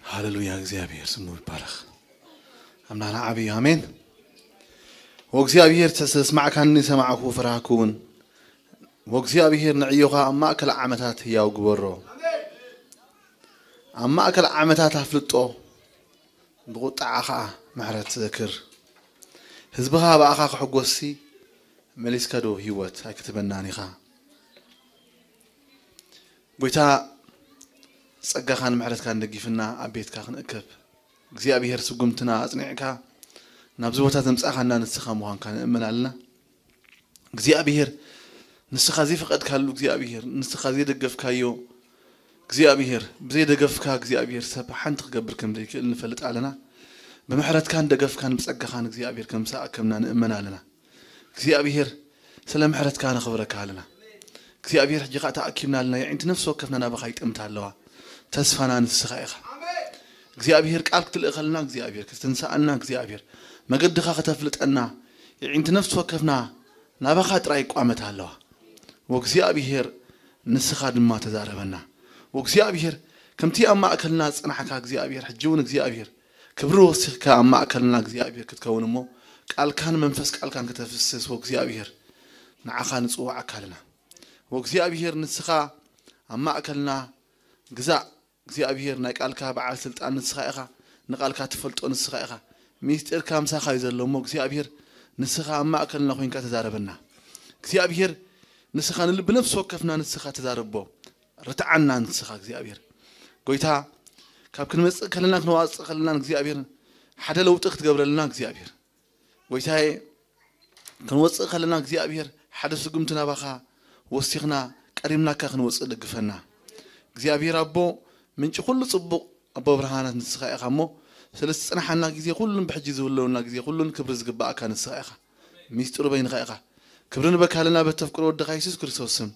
ሃሌሉያ፣ እግዚኣብሔር ስሙ ይባረኽ። ኣምላኽና ዓብዪ እዩ። ኣሜን። ወእግዚኣብሔር ተስማዕካኒ ሰማዕኩ ፈራህኩ እውን። ወእግዚኣብሔር ንዕዮኻ ኣብ ማእከል ዓመታት ህያው ግበሮ። ኣብ ማእከል ዓመታት ኣፍልጦ፣ ብቁጣዓ ኸዓ ምሕረት ትዘክር። ህዝብኻ ብኣኻ ክሕጎስሲ፣ መሊስካ ዶ ህይወት ኣይክትበናን ኢኻ? ጎይታ፣ ጸጋኻን ምሕረትካን ደጊፍና ኣብ ቤትካ ክንእከብ፣ እግዚኣብሔር ስጉምትና ኣጽኒዕካ ናብዚ ቦታ ዘምጻእካና ንስኻ ምዃንካ ንእመን ኣለና። እግዚኣብሔር ንስኻ ዘይፈቐድካሉ እግዚኣብሔር፣ ንስኻ ዘይደገፍካዮ እግዚኣብሔር፣ ብዘይደገፍካ እግዚኣብሔር ሰብ ሓንቲ ክገብር ከም ዘይክእል ንፈልጥ ኣለና። ብምሕረትካን ደገፍካን ብጸጋኻን እግዚኣብሔር ከም ዝኣከብና ንእመን ኣለና። እግዚኣብሔር ስለ ምሕረትካ ነኽብረካ ኣለና። እግዚኣብሔር ሕጂ ኸኣ ተኣኪብና ኣለና። የዒንቲ ነፍሲ ወከፍና ናባኻ ይጥምታ ኣለዋ። ተስፋና ንስኻ ኢኻ። እግዚኣብሔር ቃል ክትልእኸልና እግዚኣብሔር፣ ክትንስኣና እግዚኣብሔር፣ መገድኻ ከተፍልጠና የዒንቲ ነፍሲ ወከፍና ናባኻ ጥራይ ይቋመት ኣለዋ። ወእግዚኣብሔር ንስኻ ድማ ተዛረበና። ወእግዚኣብሔር ከምቲ ኣብ ማእከልና ዝጸናሕካ እግዚኣብሔር ሕጂ እውን እግዚኣብሔር ክብሪ ወሲኽካ ኣብ ማእከልና እግዚኣብሔር ክትከውን እሞ ቃልካን መንፈስ ቃልካን ከተፍስስ ወእግዚኣብሔር ንዓኻ ንጽውዓካ ኣለና። ወእግዚኣብሔር ንስኻ ኣብ ማእከልና ግዛእ። እግዚኣብሔር ናይ ቃልካ በዓል ስልጣን ንስኻ ኢኻ። ንቃልካ ትፈልጦ ንስኻ ኢኻ። ሚስጢርካ ምሳኻ እዩ ዘሎ እሞ እግዚኣብሔር ንስኻ ኣብ ማእከልና ኮይንካ ተዛረበና። እግዚኣብሔር ንስኻ ንልቢ ነፍሲ ወከፍና ንስኻ ተዛረቦ። ርትዓና ንስኻ እግዚኣብሔር። ጎይታ ካብ ክንመጽእ ከለና ክንዋጽእ ከለና እግዚኣብሔር ሓደ ለውጢ ክትገብረልና እግዚኣብሔር። ጎይታዬ ክንወጽእ ከለና እግዚኣብሔር ሓደ ስጉምቲ ናባኻ ወሲኽና ቀሪብናካ ክንወጽእ ደግፈና። እግዚኣብሔር ኣቦ ምንጪ ኩሉ ጽቡቕ ኣቦ ብርሃናት ንስኻ ኢኻ እሞ ስለ ዝጽንሓና ግዜ ኩሉን ብሕጂ ዝህልወና ግዜ ኩሉን ክብሪ ዝግባኣካ ንስኻ ኢኻ። ሚስጥሩ በይንኻ ኢኻ። ክብሪ ንበካ ኣለና በተፍቅሮ ወድኻ የሱስ ክርስቶስ ስም።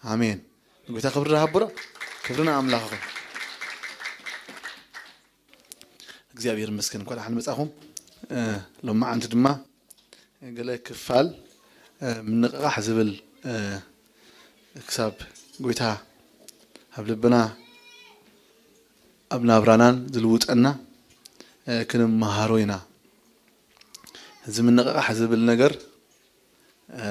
ኣሜን። ንጎይታ ክብሪ ሃቡራ። ክብሪ ንኣምላኽ ይኹን። እግዚኣብሔር ይመስገን እንኳን ደሓን መጻኹም። እ፣ ሎማዓንቲ ድማ ገለ ክፋል፣ እ፣ ምንቕቓሕ ዝብል፣ እ፣ ክሳብ ጎይታ ኣብ ልብና ኣብ ናብራናን ዝልውጠና፣ እ፣ ክንመሃሮ ኢና። እዚ ምንቕቓሕ ዝብል ነገር፣ እ፣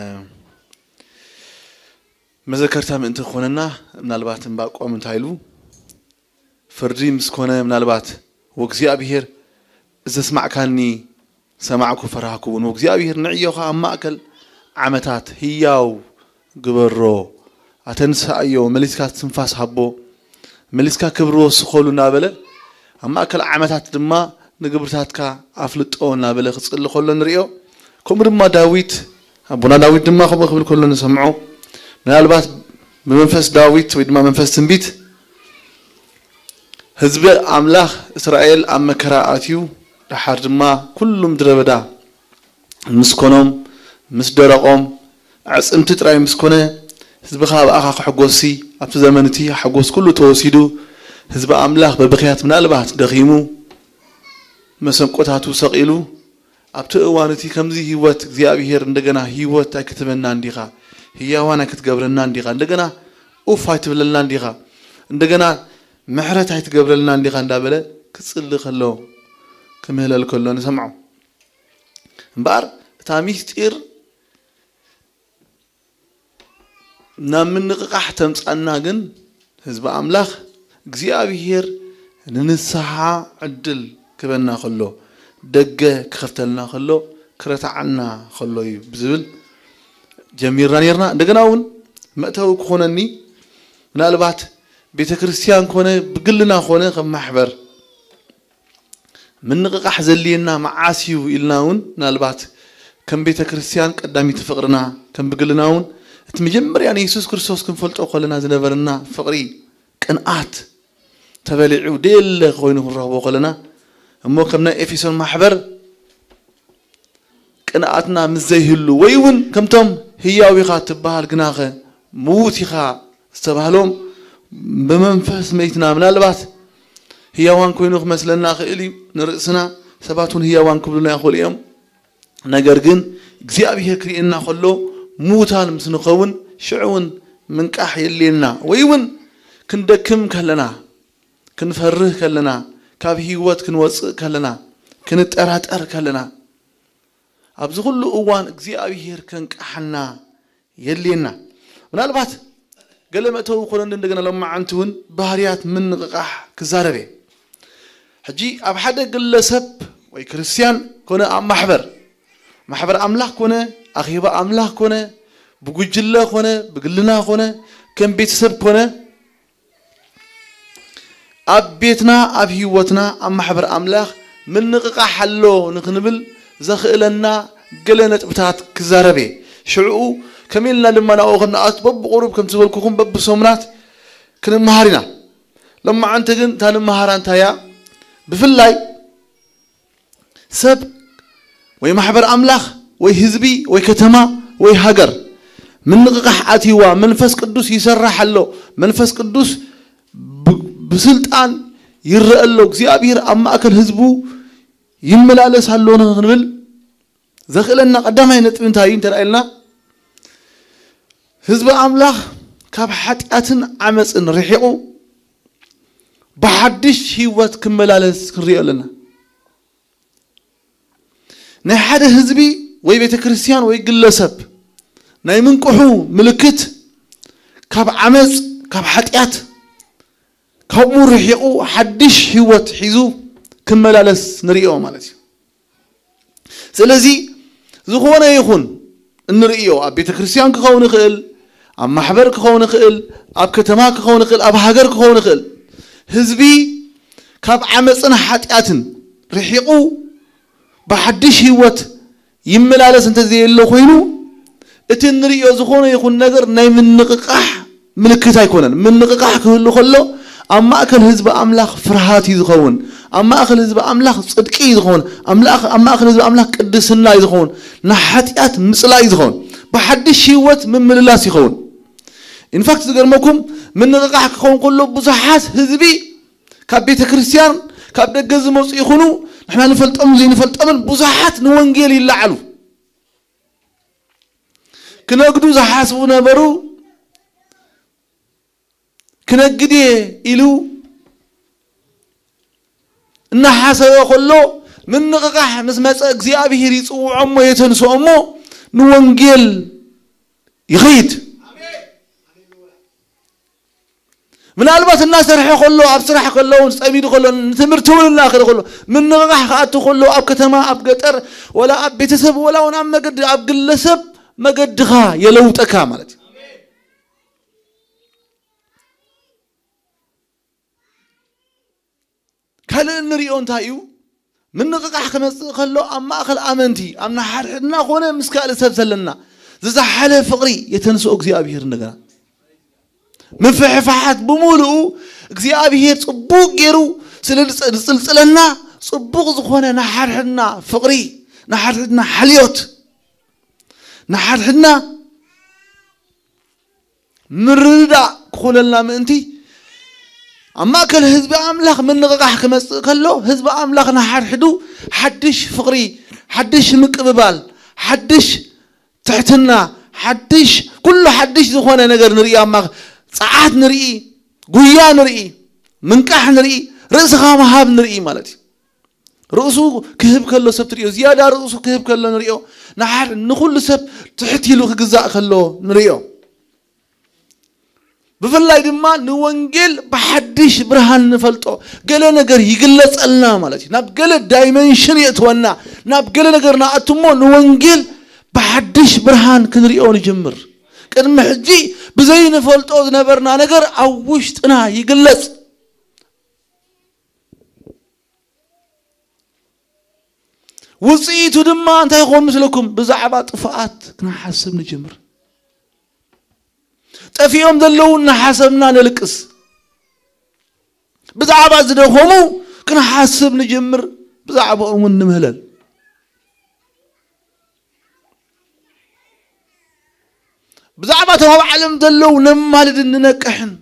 መዘከርታ ምእንቲ ክኾነና ምናልባት እምባቆም እንታይ ኢሉ ፍርዲ ምስ ኮነ ምናልባት ወእግዚኣብሔር ዘስማዕካኒ ሰማዕኩ ፈራህኩ እውን። ወእግዚኣብሔር ንዕዮኻ ኣብ ማእከል ዓመታት ህያው ግበሮ፣ ኣተንስኣዮ፣ መሊስካ ትንፋስ ሃቦ፣ መሊስካ ክብሪ ወስኸሉ እናበለ ኣብ ማእከል ዓመታት ድማ ንግብርታትካ ኣፍልጦ እናበለ ክጽሊ ከሎ ንርእዮ። ከምኡ ድማ ዳዊት ኣቦና ዳዊት ድማ ከምኡ ክብል ከሎ ንሰምዖ። ምናልባት ብመንፈስ ዳዊት ወይ ድማ መንፈስ ትንቢት ህዝቢ ኣምላኽ እስራኤል ኣብ መከራ ኣትዩ፣ ደሓር ድማ ኩሉ ምድረ በዳ ምስ ኮኖም፣ ምስ ደረቖም፣ ኣዕጽምቲ ጥራይ ምስ ኮነ፣ ህዝብኻ ብኣኻ ክሕጎስሲ፣ ኣብቲ ዘመን እቲ ሓጎስ ኩሉ ተወሲዱ፣ ህዝቢ ኣምላኽ በብኽያት ምናልባት ደኺሙ፣ መሰንቆታቱ ሰቒሉ፣ ኣብቲ እዋን እቲ ከምዚ ህይወት እግዚኣብሔር እንደገና ህይወት ኣይክትበና እንዲኻ፣ ህያዋን ኣይክትገብረና እንዲኻ፣ እንደገና ኡፍ ኣይትብለልና እንዲኻ፣ እንደገና ምሕረት ኣይትገብረልና እንዲኻ እንዳበለ ክጽሊ ከሎ፣ ክምህለል ከሎ ንሰምዖ። እምበኣር እታ ሚስጢር ናብ ምንቕቓሕ ተምጻና ግን ህዝቢ ኣምላኽ እግዚኣብሔር ንንስሓ ዕድል ክበና ከሎ፣ ደገ ክኸፍተልና ከሎ፣ ክረታዓና ከሎ እዩ ብዝብል ጀሚርና ነርና። እንደገና እውን መእተዊ ክኾነኒ ምናልባት ቤተ ክርስቲያን ኮነ ብግልና ኮነ ከም ማሕበር ምንቕቓሕ ዘድልየና መዓስ እዩ ኢልና እውን ምናልባት ከም ቤተ ክርስቲያን ቀዳሚቲ ፍቕርና ከም ብግልና እውን እቲ መጀመርያ ንየሱስ ክርስቶስ ክንፈልጦ ከለና ዝነበረና ፍቕሪ ቅንኣት ተበሊዑ ደየለ ኮይኑ ክንረኽቦ ከለና እሞ ከም ናይ ኤፌሶን ማሕበር ቅንኣትና ምስ ዘይህሉ ወይ እውን ከምቶም ህያው ኢኻ ትበሃል ግናኸ ምዉት ኢኻ ዝተባህሎም ብመንፈስ መይትና ምናልባት ህያዋን ኮይኑ ክመስለና ክእል እዩ ንርእስና ሰባት እውን ህያዋን ክብሉና ይኽእሉ እዮም ነገር ግን እግዚኣብሔር ክርእየና ከሎ ምዉታን ምስ ንኸውን ሽዑ እውን ምንቃሕ የድልየና ወይ እውን ክንደክም ከለና ክንፈርህ ከለና ካብ ህይወት ክንወፅእ ከለና፣ ክንጠራጠር ከለና፣ ኣብዚ ኩሉ እዋን እግዚኣብሔር ከንቃሓና የድልየና። ምናልባት ገለ መእተዊ ክኾነኒ እንደገና ሎማዓንቲ እውን ባህርያት ምንቕቓሕ ክዛረብ እየ። ሕጂ ኣብ ሓደ ግለሰብ ወይ ክርስቲያን ኮነ ኣብ ማሕበር፣ ማሕበር ኣምላኽ ኮነ፣ ኣኼባ ኣምላኽ ኮነ፣ ብጉጅለ ኮነ፣ ብግልና ኮነ፣ ከም ቤተሰብ ኮነ፣ ኣብ ቤትና፣ ኣብ ህይወትና፣ ኣብ ማሕበር ኣምላኽ ምንቕቓሕ ኣሎ ንኽንብል ዘኽእለና ገለ ነጥብታት ክዛረብ እየ። ሽዕኡ ከመይ ኢልና ድማ ናብኡ ከም ንኣቱ በብቑሩብ ከም ዝበልኩኹም በብሰሙናት ክንመሃር ኢና። ሎማዓንቲ ግን እታ ንመሃራ እንታይ እያ? ብፍላይ ሰብ ወይ ማሕበር ኣምላኽ ወይ ህዝቢ ወይ ከተማ ወይ ሃገር ምንቕቓሕ ኣትይዋ፣ መንፈስ ቅዱስ ይሰርሕ ኣሎ፣ መንፈስ ቅዱስ ብ-፣ ብስልጣን ይረአ ኣሎ፣ እግዚኣብሔር ኣብ ማእከል ህዝቡ ይመላለስ ኣሎ ንኽንብል ዘኽእለና ቀዳማይ ነጥቢ እንታይ እዩ እንተ ኢልና፣ ህዝቢ ኣምላኽ ካብ ሓጢኣትን ዓመፅን ርሒቑ ብሓድሽ ህይወት ክመላለስ ክንሪኦ ኣለና። ናይ ሓደ ህዝቢ ወይ ቤተ ክርስቲያን ወይ ግለሰብ ናይ ምንቅሑ ምልክት ካብ ዓመፅ፣ ካብ ሓጢኣት፣ ካብኡ ርሒቑ ሓድሽ ህይወት ሒዙ ክመላለስ ንሪኦ ማለት እዩ። ስለዚ ዝኾነ ይኹን እንርእዮ፣ ኣብ ቤተ ክርስቲያን ክኸውን ይኽእል፣ ኣብ ማሕበር ክኸውን ይኽእል፣ ኣብ ከተማ ክኸውን ይኽእል፣ ኣብ ሃገር ክኸውን ይኽእል፣ ህዝቢ ካብ ዓመፅን ሓጢኣትን ርሒቑ ብሓድሽ ህይወት ይመላለስ እንተዘየሎ ኮይኑ፣ እቲ እንርእዮ ዝኾነ ይኹን ነገር ናይ ምንቕቓሕ ምልክት ኣይኮነን። ምንቕቓሕ ክህሉ ከሎ ኣብ ማእከል ህዝቢ ኣምላኽ ፍርሃት እዩ ዝኸውን። ኣብ ማእከል ህዝቢ ኣምላኽ ጽድቂ እዩ ዝኸውን። ኣምላኽ፣ ኣብ ማእከል ህዝቢ ኣምላኽ ቅድስና እዩ ዝኸውን። ንሓጢኣት ምጽላይ እዩ ዝኸውን። ብሓድሽ ህይወት ምምልላስ ይኸውን። ኢንፋክት ዝገርመኩም ምንቕቓሕ ክኸውን ከሎ ብዙሓት ህዝቢ ካብ ቤተ ክርስቲያን ካብ ደገ ዝመጹ ይኹኑ ንሕና ንፈልጦም ዘይንፈልጦምን ብዙሓት ንወንጌል ይለዓሉ። ክነግዱ ዝሓስቡ ነበሩ። ክነግድ እየ ኢሉ እናሓሰበ ከሎ ምንቕቓሕ ምስ መጸ እግዚኣብሔር ይጽውዖ እሞ የተንስኦ እሞ ንወንጌል ይኸይድ። ምናልባት እናሰርሐ ከሎ ኣብ ስራሕ ከሎ እውን ጸሚዱ ከሎ ንትምህርቲ እውን እናኸደ ከሎ ምንቕቓሕ ክኣቱ ከሎ ኣብ ከተማ ኣብ ገጠር ወላ ኣብ ቤተሰብ ወላ እውን ኣብ መገዲ ኣብ ግለሰብ መገድኻ የለውጠካ ማለት እዩ። ካልእ እንሪኦ እንታይ እዩ? ምንቕቓሕ ክመጽእ ከሎ ኣብ ማእኸል ኣመንቲ ኣብ ንሓድሕድና ኮነ ምስ ካልእ ሰብ ዘለና ዝዘሓለ ፍቕሪ የተንስኦ እግዚኣብሔር እንደገና ምፍሕፋሓት ብምሉኡ እግዚኣብሔር ጽቡቕ ገይሩ ስለ ዝጽ-፣ ዝጽልጽለና ጽቡቕ ዝኾነ ንሓድሕድና ፍቕሪ፣ ንሓድሕድና ሓልዮት፣ ንሓድሕድና ምርድዳእ ክኾነልና ምእንቲ ኣብ ማእከል ህዝቢ ኣምላኽ ምንቕቓሕ ክመጽእ ከሎ ህዝቢ ኣምላኽ ንሓድሕዱ ሓድሽ ፍቕሪ፣ ሓድሽ ምቅብባል፣ ሓድሽ ትሕትና፣ ሓድሽ፣ ኩሉ ሓድሽ ዝኾነ ነገር ንርኢ። ኣብ ማእከል ጸዓት ንርኢ፣ ጉያ ንርኢ፣ ምንቃሕ ንርኢ፣ ርእስኻ ምሃብ ንርኢ ማለት እዩ። ርእሱ ክህብ ከሎ ሰብ ትርእዮ፣ ዝያዳ ርእሱ ክህብ ከሎ ንርእዮ። ንሓድ-፣ ንኹሉ ሰብ ትሕት ኢሉ ክግዛእ ከሎ ንርእዮ። ብፍላይ ድማ ንወንጌል ብሓድሽ ብርሃን ንፈልጦ። ገለ ነገር ይግለጸልና ማለት እዩ። ናብ ገለ ዳይመንሽን የእትወና። ናብ ገለ ነገር ንኣቱ እሞ ንወንጌል ብሓድሽ ብርሃን ክንርእዮ ንጅምር። ቅድሚ ሕጂ ብዘይንፈልጦ ዝነበርና ነገር ኣብ ውሽጥና ይግለጽ። ውጽኢቱ ድማ እንታይ ይኸውን ምስለኩም? ብዛዕባ ጥፍኣት ክንሓስብ ንጅምር። ጠፊኦም ዘለዉ እናሓሰብና ነልቅስ። ብዛዕባ ዝደኸሙ ክንሓስብ ንጅምር። ብዛዕባኦም እውን ንምህለል። ብዛዕባ እቶም ኣብ ዓለም ዘለዉ ነማልድን ንነቅሕን።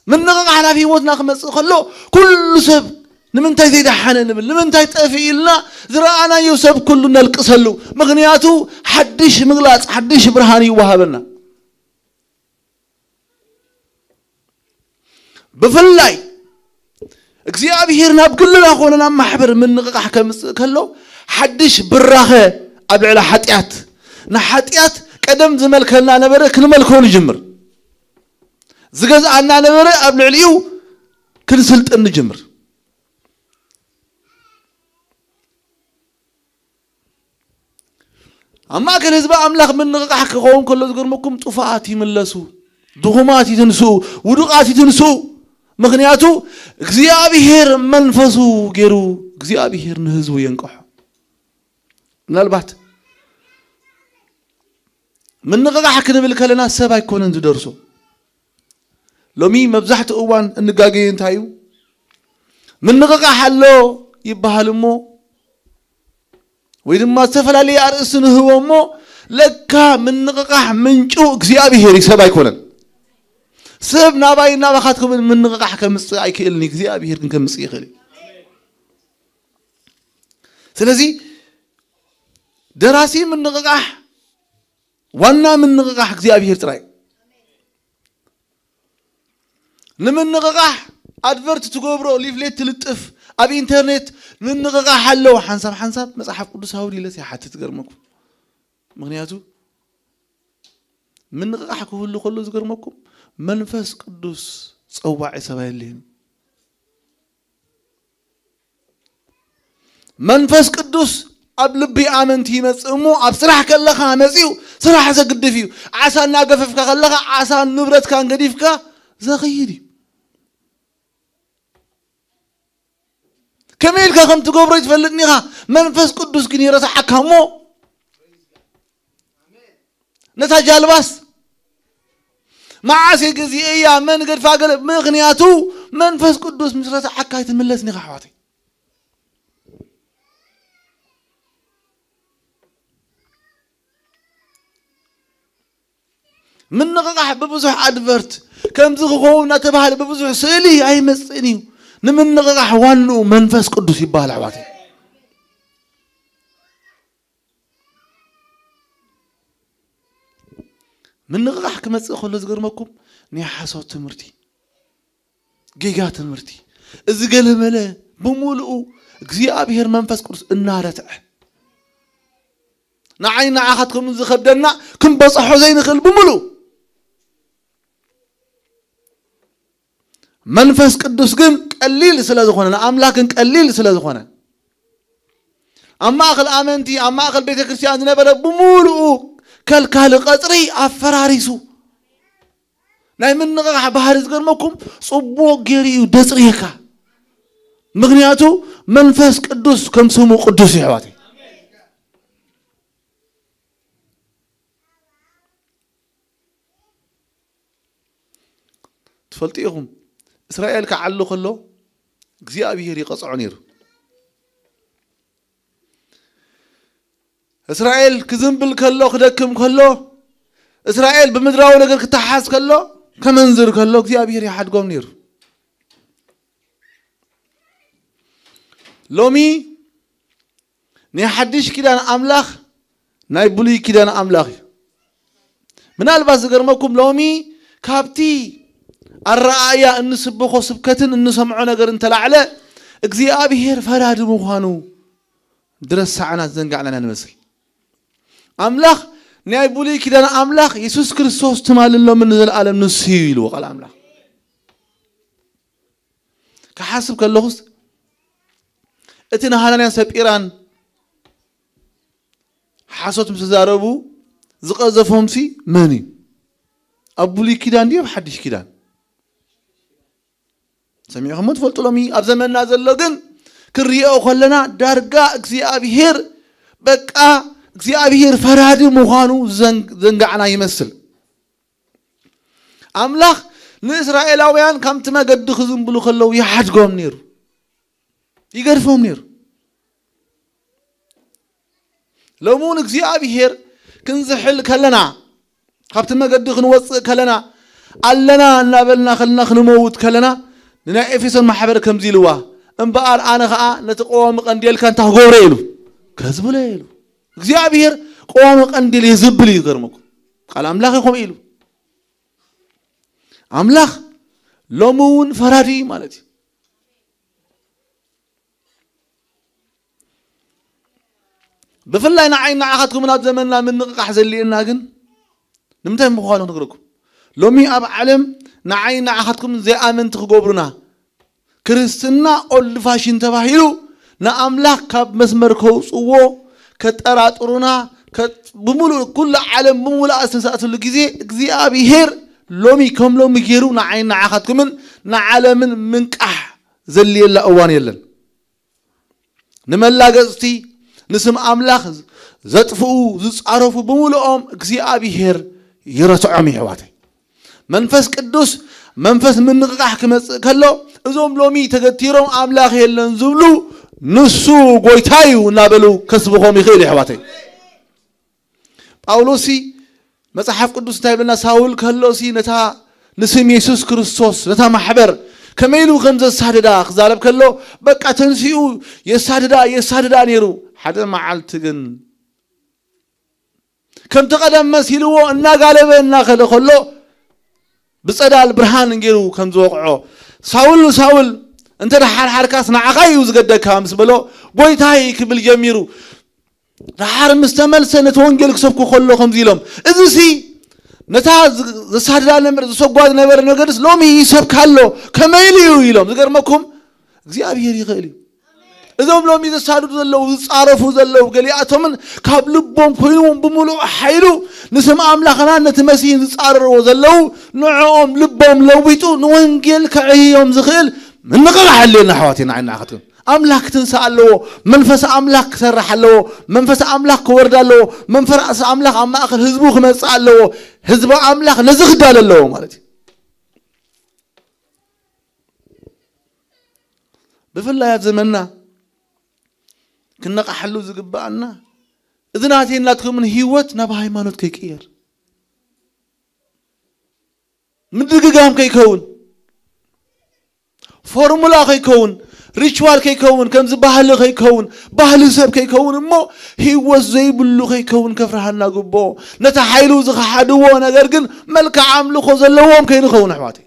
ምንቕቓሕ ናብ ህይወትና ክመጽእ ከሎ ኩሉ ሰብ ንምንታይ ዘይደሓነ ንብል፣ ንምንታይ ጠፊኡ ኢልና ዝረኣናዮ ሰብ ኩሉ ነልቅሰሉ። ምኽንያቱ ሓድሽ ምግላጽ፣ ሓድሽ ብርሃን ይወሃበና። ብፍላይ እግዚኣብሔር ናብ ግልና ኮነ ናብ ማሕበር ምንቕቓሕ ከምጽእ ከሎ፣ ሓድሽ ብራኸ ኣብ ልዕሊ ሓጢኣት፣ ንሓጢኣት ቀደም ዝመልከና ነበረ ክንመልኮ ንጅምር። ዝገዝኣና ነበረ ኣብ ልዕሊኡ ክንስልጥን ንጅምር። ኣብ ማእከል ህዝቢ ኣምላኽ ምንቕቓሕ ክኸውን ከሎ ዝገርመኩም፣ ጥፉኣት ይምለሱ፣ ድኹማት ይትንስኡ፣ ውዱቓት ይትንስኡ። ምኽንያቱ እግዚኣብሔር መንፈሱ ገይሩ እግዚኣብሔር ንህዝቡ የንቅሖ። ምናልባት ምንቕቓሕ ክንብል ከለና ሰብ ኣይኮነን ዝደርሶ። ሎሚ መብዛሕትኡ እዋን እንጋገዮ እንታይ እዩ? ምንቕቓሕ ኣሎ ይበሃል እሞ፣ ወይ ድማ ዝተፈላለየ ኣርእስቲ ንህቦ እሞ፣ ለካ ምንቕቓሕ ምንጩ እግዚኣብሔር እዩ፣ ሰብ ኣይኮነን። ሰብ ናባይ ናባኻትኩም ምንቕቓሕ ከምጽእ ኣይክእልን እዩ፣ እግዚኣብሔር ግን ከምጽእ ይኽእል እዩ። ስለዚ ደራሲ ምንቕቓሕ፣ ዋና ምንቕቓሕ እግዚኣብሔር ጥራይ። ንምንቕቓሕ ኣድቨርት ትገብሮ፣ ሊፍሌት ትልጥፍ፣ ኣብ ኢንተርኔት ምንቕቓሕ ኣለዎ። ሓንሳብ ሓንሳብ መጽሓፍ ቅዱስ ኣውዲ ኢለስ ይሓትት፣ ገርመኩም። ምኽንያቱ ምንቕቓሕ ክህሉ ከሎ ዝገርመኩም፣ መንፈስ ቅዱስ ጸዋዒ ሰብ ኣየድልየን። መንፈስ ቅዱስ ኣብ ልቢ ኣመንቲ ይመጽእ እሞ፣ ኣብ ስራሕ ከለኻ መጺኡ ስራሕ ዘግድፍ እዩ። ዓሳ እናገፈፍካ ከለኻ ዓሳ ንብረትካን ገዲፍካ ዘኽይድ እዩ። ከመይ ኢልካ ከም ትገብሮ ይትፈልጥን ኢኻ። መንፈስ ቅዱስ ግን ይረስዓካ እሞ፣ ነታ ጃልባስ መዓስ ግዜ እያ መን ገድፋ ገለ፣ ምኽንያቱ መንፈስ ቅዱስ ምስ ረስዓካ ኣይትምለስን ኢኻ ኣሕዋተይ። ምንቕቓሕ ብብዙሕ ኣድቨርት፣ ከምዚ ክኸውን እናተባህለ ብብዙሕ ስእሊ ኣይመጽእን እዩ። ንምንቕቓሕ ዋንኡ መንፈስ ቅዱስ ይበሃል ኣሕዋተይ። ምንቕቓሕ ክመጽእ ከሎ ዝገርመኩም፣ ናይ ሓሶት ትምህርቲ፣ ጌጋ ትምህርቲ፣ እዚ ገለመለ ብምሉኡ እግዚኣብሔር መንፈስ ቅዱስ እናረትዐ፣ ንዓይ ንዓኻትኩም ዝኸብደና ክንበጽሖ ዘይንኽእል ብምሉኡ። መንፈስ ቅዱስ ግን ቀሊል ስለ ዝኾነ፣ ንኣምላክ ግን ቀሊል ስለ ዝኾነ፣ ኣብ ማእከል ኣመንቲ፣ ኣብ ማእከል ቤተ ክርስቲያን ዝነበረ ብምሉኡ ከልካሊ ቀጽሪ ኣፈራሪሱ፣ ናይ ምንቕቓሕ ባህሪ ዝገርመኩም ጽቡቕ ገይሩ እዩ ደጽርየካ። ምኽንያቱ መንፈስ ቅዱስ ከም ስሙ ቅዱስ እዩ፣ ኣሕዋተይ። ትፈልጡ ኢኹም፣ እስራኤል ክዓሉ ከሎ እግዚኣብሔር ይቐጽዖ ነይሩ። እስራኤል ክዝንብል ከሎ፣ ክደክም ከሎ፣ እስራኤል ብምድራዊ ነገር ክተሓዝ ከሎ፣ ከመንዝር ከሎ እግዚኣብሔር ይሓድጎም ነይሩ። ሎሚ ናይ ሓድሽ ኪዳን ኣምላኽ ናይ ብሉይ ኪዳን ኣምላኽ እዩ። ምናልባት ዝገርመኩም፣ ሎሚ ካብቲ ኣረኣእያ እንስብኾ ስብከትን እንሰምዖ ነገር እንተላዕለ እግዚኣብሔር ፈራዲ ምዃኑ ዝረሳዕና ዝዘንጋዕና ኢና ንመስል። ኣምላኽ ናይ ብሉይ ኪዳን ኣምላኽ የሱስ ክርስቶስ ትማልን ሎምን ንዘለኣለም ንሱ እዩ ኢልዎ ቃል ኣምላኽ። ክሓስብ ከለኹስ እቲ ንሃናንያን ሰጲራን ሓሶት ምስ ተዛረቡ ዝቐዘፎምሲ መን እዩ? ኣብ ብሉይ ኪዳን ድዩ ኣብ ሓድሽ ኪዳን? ሰሚዕኹሞ ትፈልጡ። ሎሚ ኣብ ዘመንና ዘሎ ግን ክንሪኦ ከለና ዳርጋ እግዚኣብሔር በቃ እግዚኣብሔር ፈራዲ ምዃኑ ዘን-፣ ዘንጋዕና ይመስል። ኣምላኽ ንእስራኤላውያን ካብቲ መገዲ ክዝንብሉ ከለዉ ይሓድጎም ነይሩ፣ ይገድፎም ነይሩ። ሎሚ እውን እግዚኣብሔር ክንዝሕል ከለና፣ ካብቲ መገዲ ክንወፅእ ከለና፣ ኣለና እናበልና ከለና፣ ክንመውት ከለና፣ ንናይ ኤፌሶን ማሕበር ከምዚ ኢልዋ፣ እምበኣር ኣነ ኸዓ ነቲ ቀዋሚ ቀንዴልካ እንታይ ክገብሮ ኢሉ፣ ከዝብሎ ኢሉ። እግዚኣብሔር ቀዋሚ ቀንዴል የዝብል እዩ። ይገርመኩም፣ ቃል ኣምላኽ እዩ ከምኡ ኢሉ። ኣምላኽ ሎሚ እውን ፈራዲ እዩ ማለት እዩ። ብፍላይ ንዓይ ንዓኻትኩም ናብ ዘመንና ምንቕቓሕ ዘልየና ግን ንምንታይ ምዃኑ ክነግረኩም። ሎሚ ኣብ ዓለም ንዓይ ንዓኻትኩም ዘይኣመንቲ ክገብሩና፣ ክርስትና ኦልድ ፋሽን ተባሂሉ ንኣምላኽ ካብ መስመር ከውፅዎ፣ ከጠራጥሩና፣ ከ- ብምሉእ ኩሉ ዓለም ብምሉእ ዝተሳእትሉ ግዜ እግዚኣብሔር ሎሚ ከም ሎሚ ገይሩ ንዓይ ንዓኻትኩምን ንዓለምን ምንቃሕ ዘልየላ እዋን የለን። ንመላገጽቲ፣ ንስም ኣምላኽ ዘጥፍኡ ዝጻረፉ ብምሉኦም እግዚኣብሔር ይረትዖም፣ ይሕዋተይ። መንፈስ ቅዱስ፣ መንፈስ ምንቕቓሕ ክመጽእ ከሎ፣ እዞም ሎሚ ተገቲሮም ኣምላኽ የለን ዝብሉ፣ ንሱ ጎይታ እዩ እናበሉ ከስብኾም ይኽእል፣ ይሕዋተይ። ጳውሎስሲ መጽሓፍ ቅዱስ እንታይ ይብለና? ሳውል ከሎሲ ነታ ንስም የሱስ ክርስቶስ፣ ነታ ማሕበር ከመይ ኢሉ ከም ዘሳድዳ ክዛረብ ከሎ፣ በቃ ተንሲኡ የሳድዳ፣ የሳድዳ ነይሩ። ሓደ መዓልቲ ግን ከምቲ ቀደም መሲልዎ እናጋለበ እናኸደ ከሎ፣ ብጸዳል ብርሃን ገይሩ ከም ዝወቕዖ፣ ሳውል፣ ሳውል፣ እንተ ደሓርሓርካስ ንዓኻ እዩ ዝገደካ ምስ በሎ፣ ጎይታይ ክብል ጀሚሩ። ደሓር ምስ ተመልሰ ነቲ ወንጌል ክሰብኩ ከሎ ከምዚ ኢሎም፣ እዚ ሲ ነታ ዝ- ዘሳድዳ ነበር፣ ዝሰጓ ዝነበረ ነገርስ ሎሚ ይሰብካ ኣሎ፣ ከመይ ኢሉ እዩ ኢሎም። ዝገርመኩም እግዚኣብሔር ይኽእል እዩ። እዞም ሎሚ ዘሳድዱ ዘለዉ፣ ዝጻረፉ ዘለዉ፣ ገሊኣቶምን ካብ ልቦም ኮይንዎም ብምሉእ ሓይሉ ንስም ኣምላኽና ነቲ መሲሕን ዝጻረርዎ ዘለዉ፣ ንዕኦም ልቦም ለዊጡ ንወንጌል ከዕይዮም ዝኽእል ምንቕቓሕ ኣድልየና፣ ኣሕዋተይ፣ ንዓይ ንዓኻትኩም። ኣምላኽ ክትንሳእ ኣለዎ። መንፈስ ኣምላኽ ክሰርሕ ኣለዎ። መንፈስ ኣምላኽ ክወርድ ኣለዎ። መንፈስ ኣምላኽ ኣብ ማእከል ህዝቡ ክመጽእ ኣለዎ። ህዝቢ ኣምላኽ ነዚ ክዳሎ ኣለዎ ማለት እዩ። ብፍላይ ኣብ ዘመንና ክነቓሓሉ ዝግብኣና፣ እዚ ናተይ ናትኩምን ህይወት ናብ ሃይማኖት ከይቅየር፣ ምድግጋም ከይከውን፣ ፎርሙላ ከይከውን፣ ሪችዋል ከይከውን፣ ከምዚ ባህሊ ከይከውን፣ ባህሊ ሰብ ከይከውን፣ እሞ ህይወት ዘይብሉ ከይከውን ከፍርሃና ግብኦ። ነቲ ሓይሉ ዝኸሓድዎ ነገር ግን መልክዕ ኣምልኾ ዘለዎም ከይንኸውን፣ ኣሕዋተይ።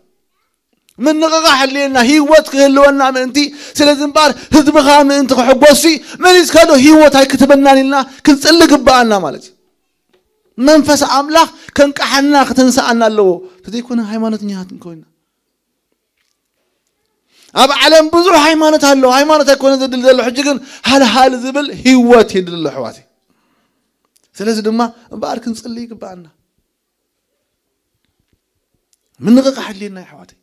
ምንቕቓሕ ኣድልየና፣ ህይወት ክህልወና ምእንቲ። ስለዚ እምበኣር ህዝብኻ ምእንቲ ክሕጎስሲ፣ መሊስካ ዶ ህይወት ኣይክትበናን ኢልና ክንጽሊ ግብኣና ማለት እዩ። መንፈስ ኣምላኽ ከንቃሓና፣ ክተንስኣና ኣለዎ። ተዘይኮነ ሃይማኖተኛታት እንኮይና፣ ኣብ ዓለም ብዙሕ ሃይማኖት ኣሎ። ሃይማኖት ኣይኮነ ዘድሊ ዘሎ፣ ሕጂ ግን ሃልሃል ዝብል ህይወት የድሊ ኣሎ፣ ኣሕዋተይ። ስለዚ ድማ እምበኣር ክንጽሊ ይግብኣና። ምንቕቓሕ ኣድልየና፣ ኣሕዋተይ።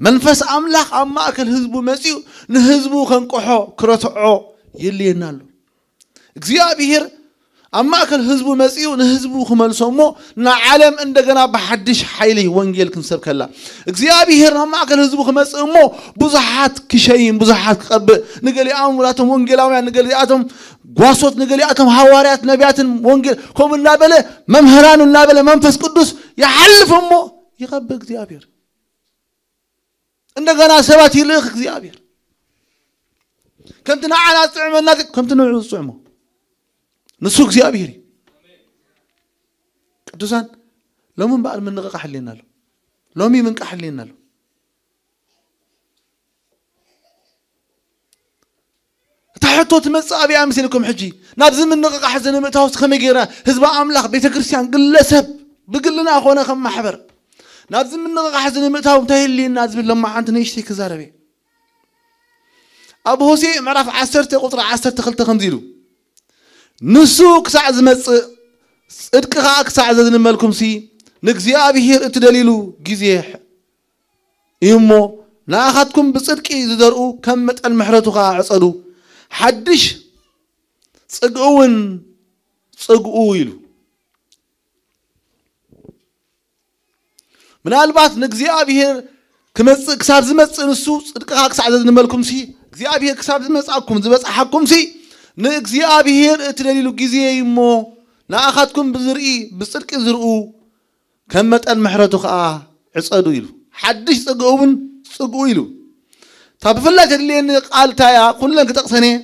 መንፈስ ኣምላኽ ኣብ ማእከል ህዝቡ መጺኡ ንህዝቡ ከንቅሖ፣ ክረትዖ የድልየና ኣሎ። እግዚኣብሔር ኣብ ማእከል ህዝቡ መጺኡ ንህዝቡ ክመልሶ እሞ ንዓለም እንደገና ብሓድሽ ሓይሊ ወንጌል ክንሰብከላ። እግዚኣብሔር ናብ ማእከል ህዝቡ ክመጽእ እሞ ብዙሓት ክሸይም፣ ብዙሓት ክቐብእ፣ ንገሊኣም ናቶም ወንጌላውያን፣ ንገሊኣቶም ጓሶት፣ ንገሊኣቶም ሃዋርያት፣ ነቢያትን ወንጌል፣ ከምኡ እናበለ መምህራን እናበለ መንፈስ ቅዱስ ይሓልፍ እሞ ይቐብእ እግዚኣብሔር። እንደገና ሰባት ይልእኽ እግዚኣብሔር። ከምቲ ንዓና ዝጥዕመና፣ ከምቲ ንዕኡ ዝጥዕሞ ንሱ እግዚኣብሔር እዩ። ቅዱሳን፣ ሎሚ እምበኣር ምንቕቓሕ ኣድልየና ኣሎ። ሎሚ ምንቃሕ ኣድልየና ኣሎ። እታ ሕቶ ትመጽእ ኣበይ ኣምሲልኩም ሕጂ? ናብዚ ምንቕቓሕ እዚ ንምእታውስ ከመይ ጌርና ህዝቢ ኣምላኽ፣ ቤተ ክርስቲያን፣ ግለሰብ፣ ብግልና ኾነ ከም ማሕበር ናብዚ ምንቕቓሕ እዚ ንምእታው እንታይ የድልየና ዝብል ለማዓንቲ ንእሽተይ ክዛረብ እየ። ኣብ ሆሴዕ ምዕራፍ ዓሰርተ ቁጽሪ ዓሰርተ ክልተ ከምዚ ኢሉ፣ ንሱ ክሳዕ ዝመጽእ፣ ጽድቂ ኸኣ ክሳዕ ዘዝንመልኩምሲ፣ ንእግዚኣብሔር እትደልይሉ ግዜ እዩ እሞ፣ ንኣኻትኩም ብጽድቂ ዝዘርኡ ከም መጠን ምሕረቱ ኸኣ ዕጸዱ፣ ሓድሽ ጽግኡ እውን ጽግኡ ኢሉ። ምናልባት ንእግዚኣብሔር ክመጽእ፣ ክሳብ ዝመጽእ ንሱ ጽድቅኻ ክሳዕ ዘዝንመልኩምሲ፣ እግዚኣብሔር ክሳብ ዝመጽኣኩም ዝበጽሓኩምሲ፣ ንእግዚኣብሔር እትደልይሉ ግዜ እዩ እሞ፣ ንኣኻትኩም ብዝርኢ፣ ብጽድቂ ዝርኡ፣ ከም መጠን ምሕረቱ ኸኣ ዕጸዱ ኢሉ። ሓድሽ ጽግኡ እውን ጽግኡ ኢሉ። እታ ብፍላይ ተድልየኒ ቃል እንታይ እያ? ኩለን ክጠቕሰን እየ።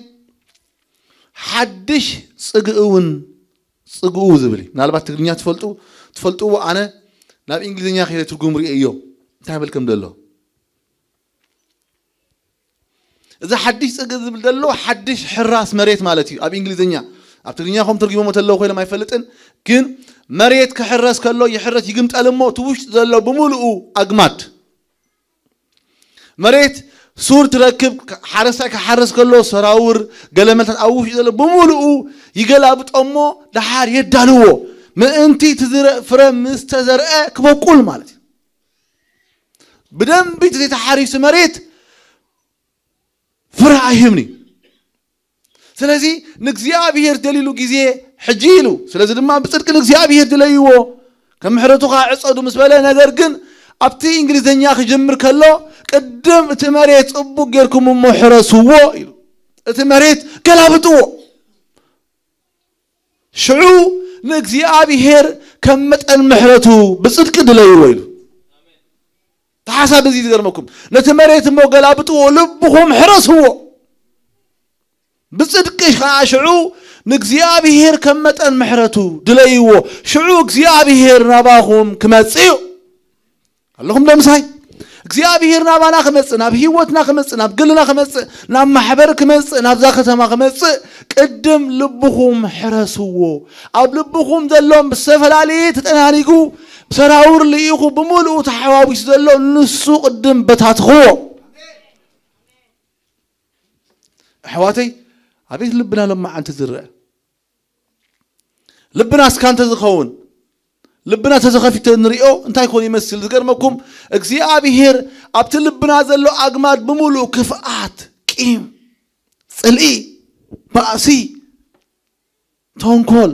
ሓድሽ ጽግኡ እውን ጽግኡ ዝብል እዩ። ምናልባት ትግርኛ ትፈልጡ፣ ትፈልጥዎ፣ ኣነ ናብ እንግሊዝኛ ከይደ ትርጉም ርእየ እዮ። እንታይ ይብል ከም ዘሎ። እዚ ሓድሽ ጽግዒ ዝብል ዘሎ ሓድሽ ሕራስ መሬት ማለት እዩ ኣብ እንግሊዝኛ። ኣብ ትግርኛ ከም ትርጉሞም ተለው ኮይኖም ኣይፈልጥን፣ ግን መሬት ክሕረስ ከሎ ይሕረስ ይግምጠል እሞ እቲ ውሽጢ ዘሎ ብምሉኡ ኣግማድ መሬት ሱር ትረክብ። ሓረስታይ ክሓርስ ከሎ ሰራውር ገለመልታት ኣብ ውሽጢ ዘሎ ብምሉኡ ይገላብጦ እሞ ደሓር የዳልዎ፣ ምእንቲ እቲ ዝረ- ፍረ ምስ ተዘርአ ክበቁል ማለት እዩ። ብደንቢ እቲ ዘይተሓሪሱ መሬት ፍረ ኣይህብን እዩ። ስለዚ ንእግዚኣብሔር ደልይሉ ግዜ ሕጂ ኢሉ። ስለዚ ድማ ብጽድቂ ንእግዚኣብሔር ድለይዎ፣ ከም ምሕረቱ ኸዓ ዕጸዱ ምስ በለ፣ ነገር ግን ኣብቲ እንግሊዝኛ ክጅምር ከሎ ቅድም እቲ መሬት ጽቡቕ ጌርኩም እሞ ሕረስዎ ኢሉ። እቲ መሬት ገላብጥዎ። ሽዑ ንእግዚኣብሔር ከም መጠን ምሕረቱ ብጽድቂ ድለይዎ ኢሉ። ተሓሳብ እዚ ዝገርመኩም፣ ነቲ መሬት እሞ ገላብጥዎ፣ ልብኹም ሕረስዎ። ብጽድቂ ኸዓ ሽዑ ንእግዚኣብሔር ከም መጠን ምሕረቱ ድለይዎ፣ ሽዑ እግዚኣብሔር ናባኹም ክመጽእ እዩ። ኣለኹም ዶ ምሳይ? እግዚኣብሔር ናባና ክመጽእ፣ ናብ ህይወትና ክመጽእ፣ ናብ ግልና ክመጽእ፣ ናብ ማሕበር ክመጽእ፣ ናብዛ ከተማ ክመጽእ፣ ቅድም ልብኹም ሕረስዎ። ኣብ ልብኹም ዘሎ ብዝተፈላለየ ተጠናኒጉ ሰራውር ልኢኹ ብምሉኡ ተሓዋዊሱ ዘሎ ንሱ ቅድም በታትኽዎ። ኣሕዋተይ፣ ኣቤት ልብና ሎማዓንቲ ዝረአ። ልብና እስካ እንተዝኸውን፣ ልብና ተዘኸፊተ ንሪኦ እንታይ ኮን ይመስል? ዝገርመኩም እግዚኣብሔር ኣብቲ ልብና ዘሎ ኣግማድ ብምሉእ ክፍኣት፣ ቂም፣ ጽልኢ፣ ባእሲ፣ ተንኮል፣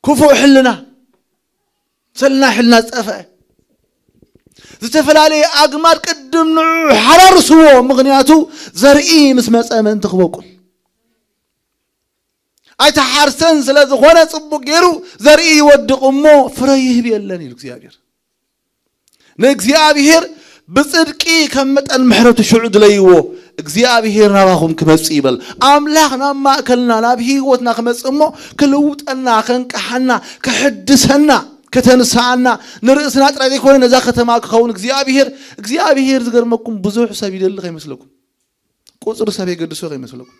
ክፉእ ሕልና፣ ሰልና ሕልና ዝጠፍአ ዝተፈላለየ ኣግማድ ቅድም ንዑ ሓራርስዎ። ምኽንያቱ ዘርኢ ምስ መጸ ምእንቲ ክበቁል ኣይተሓርሰን ስለ ዝኾነ ጽቡቅ ገይሩ ዘርኢ ይወድቕ እሞ ፍረ ይህብ የለን ኢሉ እግዚኣብሔር። ንእግዚኣብሔር ብጽድቂ ከም መጠን ምሕረቱ ሽዑ ድለይዎ፣ እግዚኣብሔር ናባኹም ክመጽእ ይበል። ኣምላኽ ናብ ማእከልና ናብ ህይወትና ክመጽእ እሞ ክልውጠና፣ ከንቅሓና፣ ክሕድሰና፣ ከተንስኣና፣ ንርእስና ጥራይ ዘይኮነ ነዛ ከተማ ክኸውን እግዚኣብሔር። እግዚኣብሔር ዝገርመኩም ብዙሕ ሰብ ይደሊ ከይመስለኩም፣ ቁጽሪ ሰብ የገድሶ ከይመስለኩም።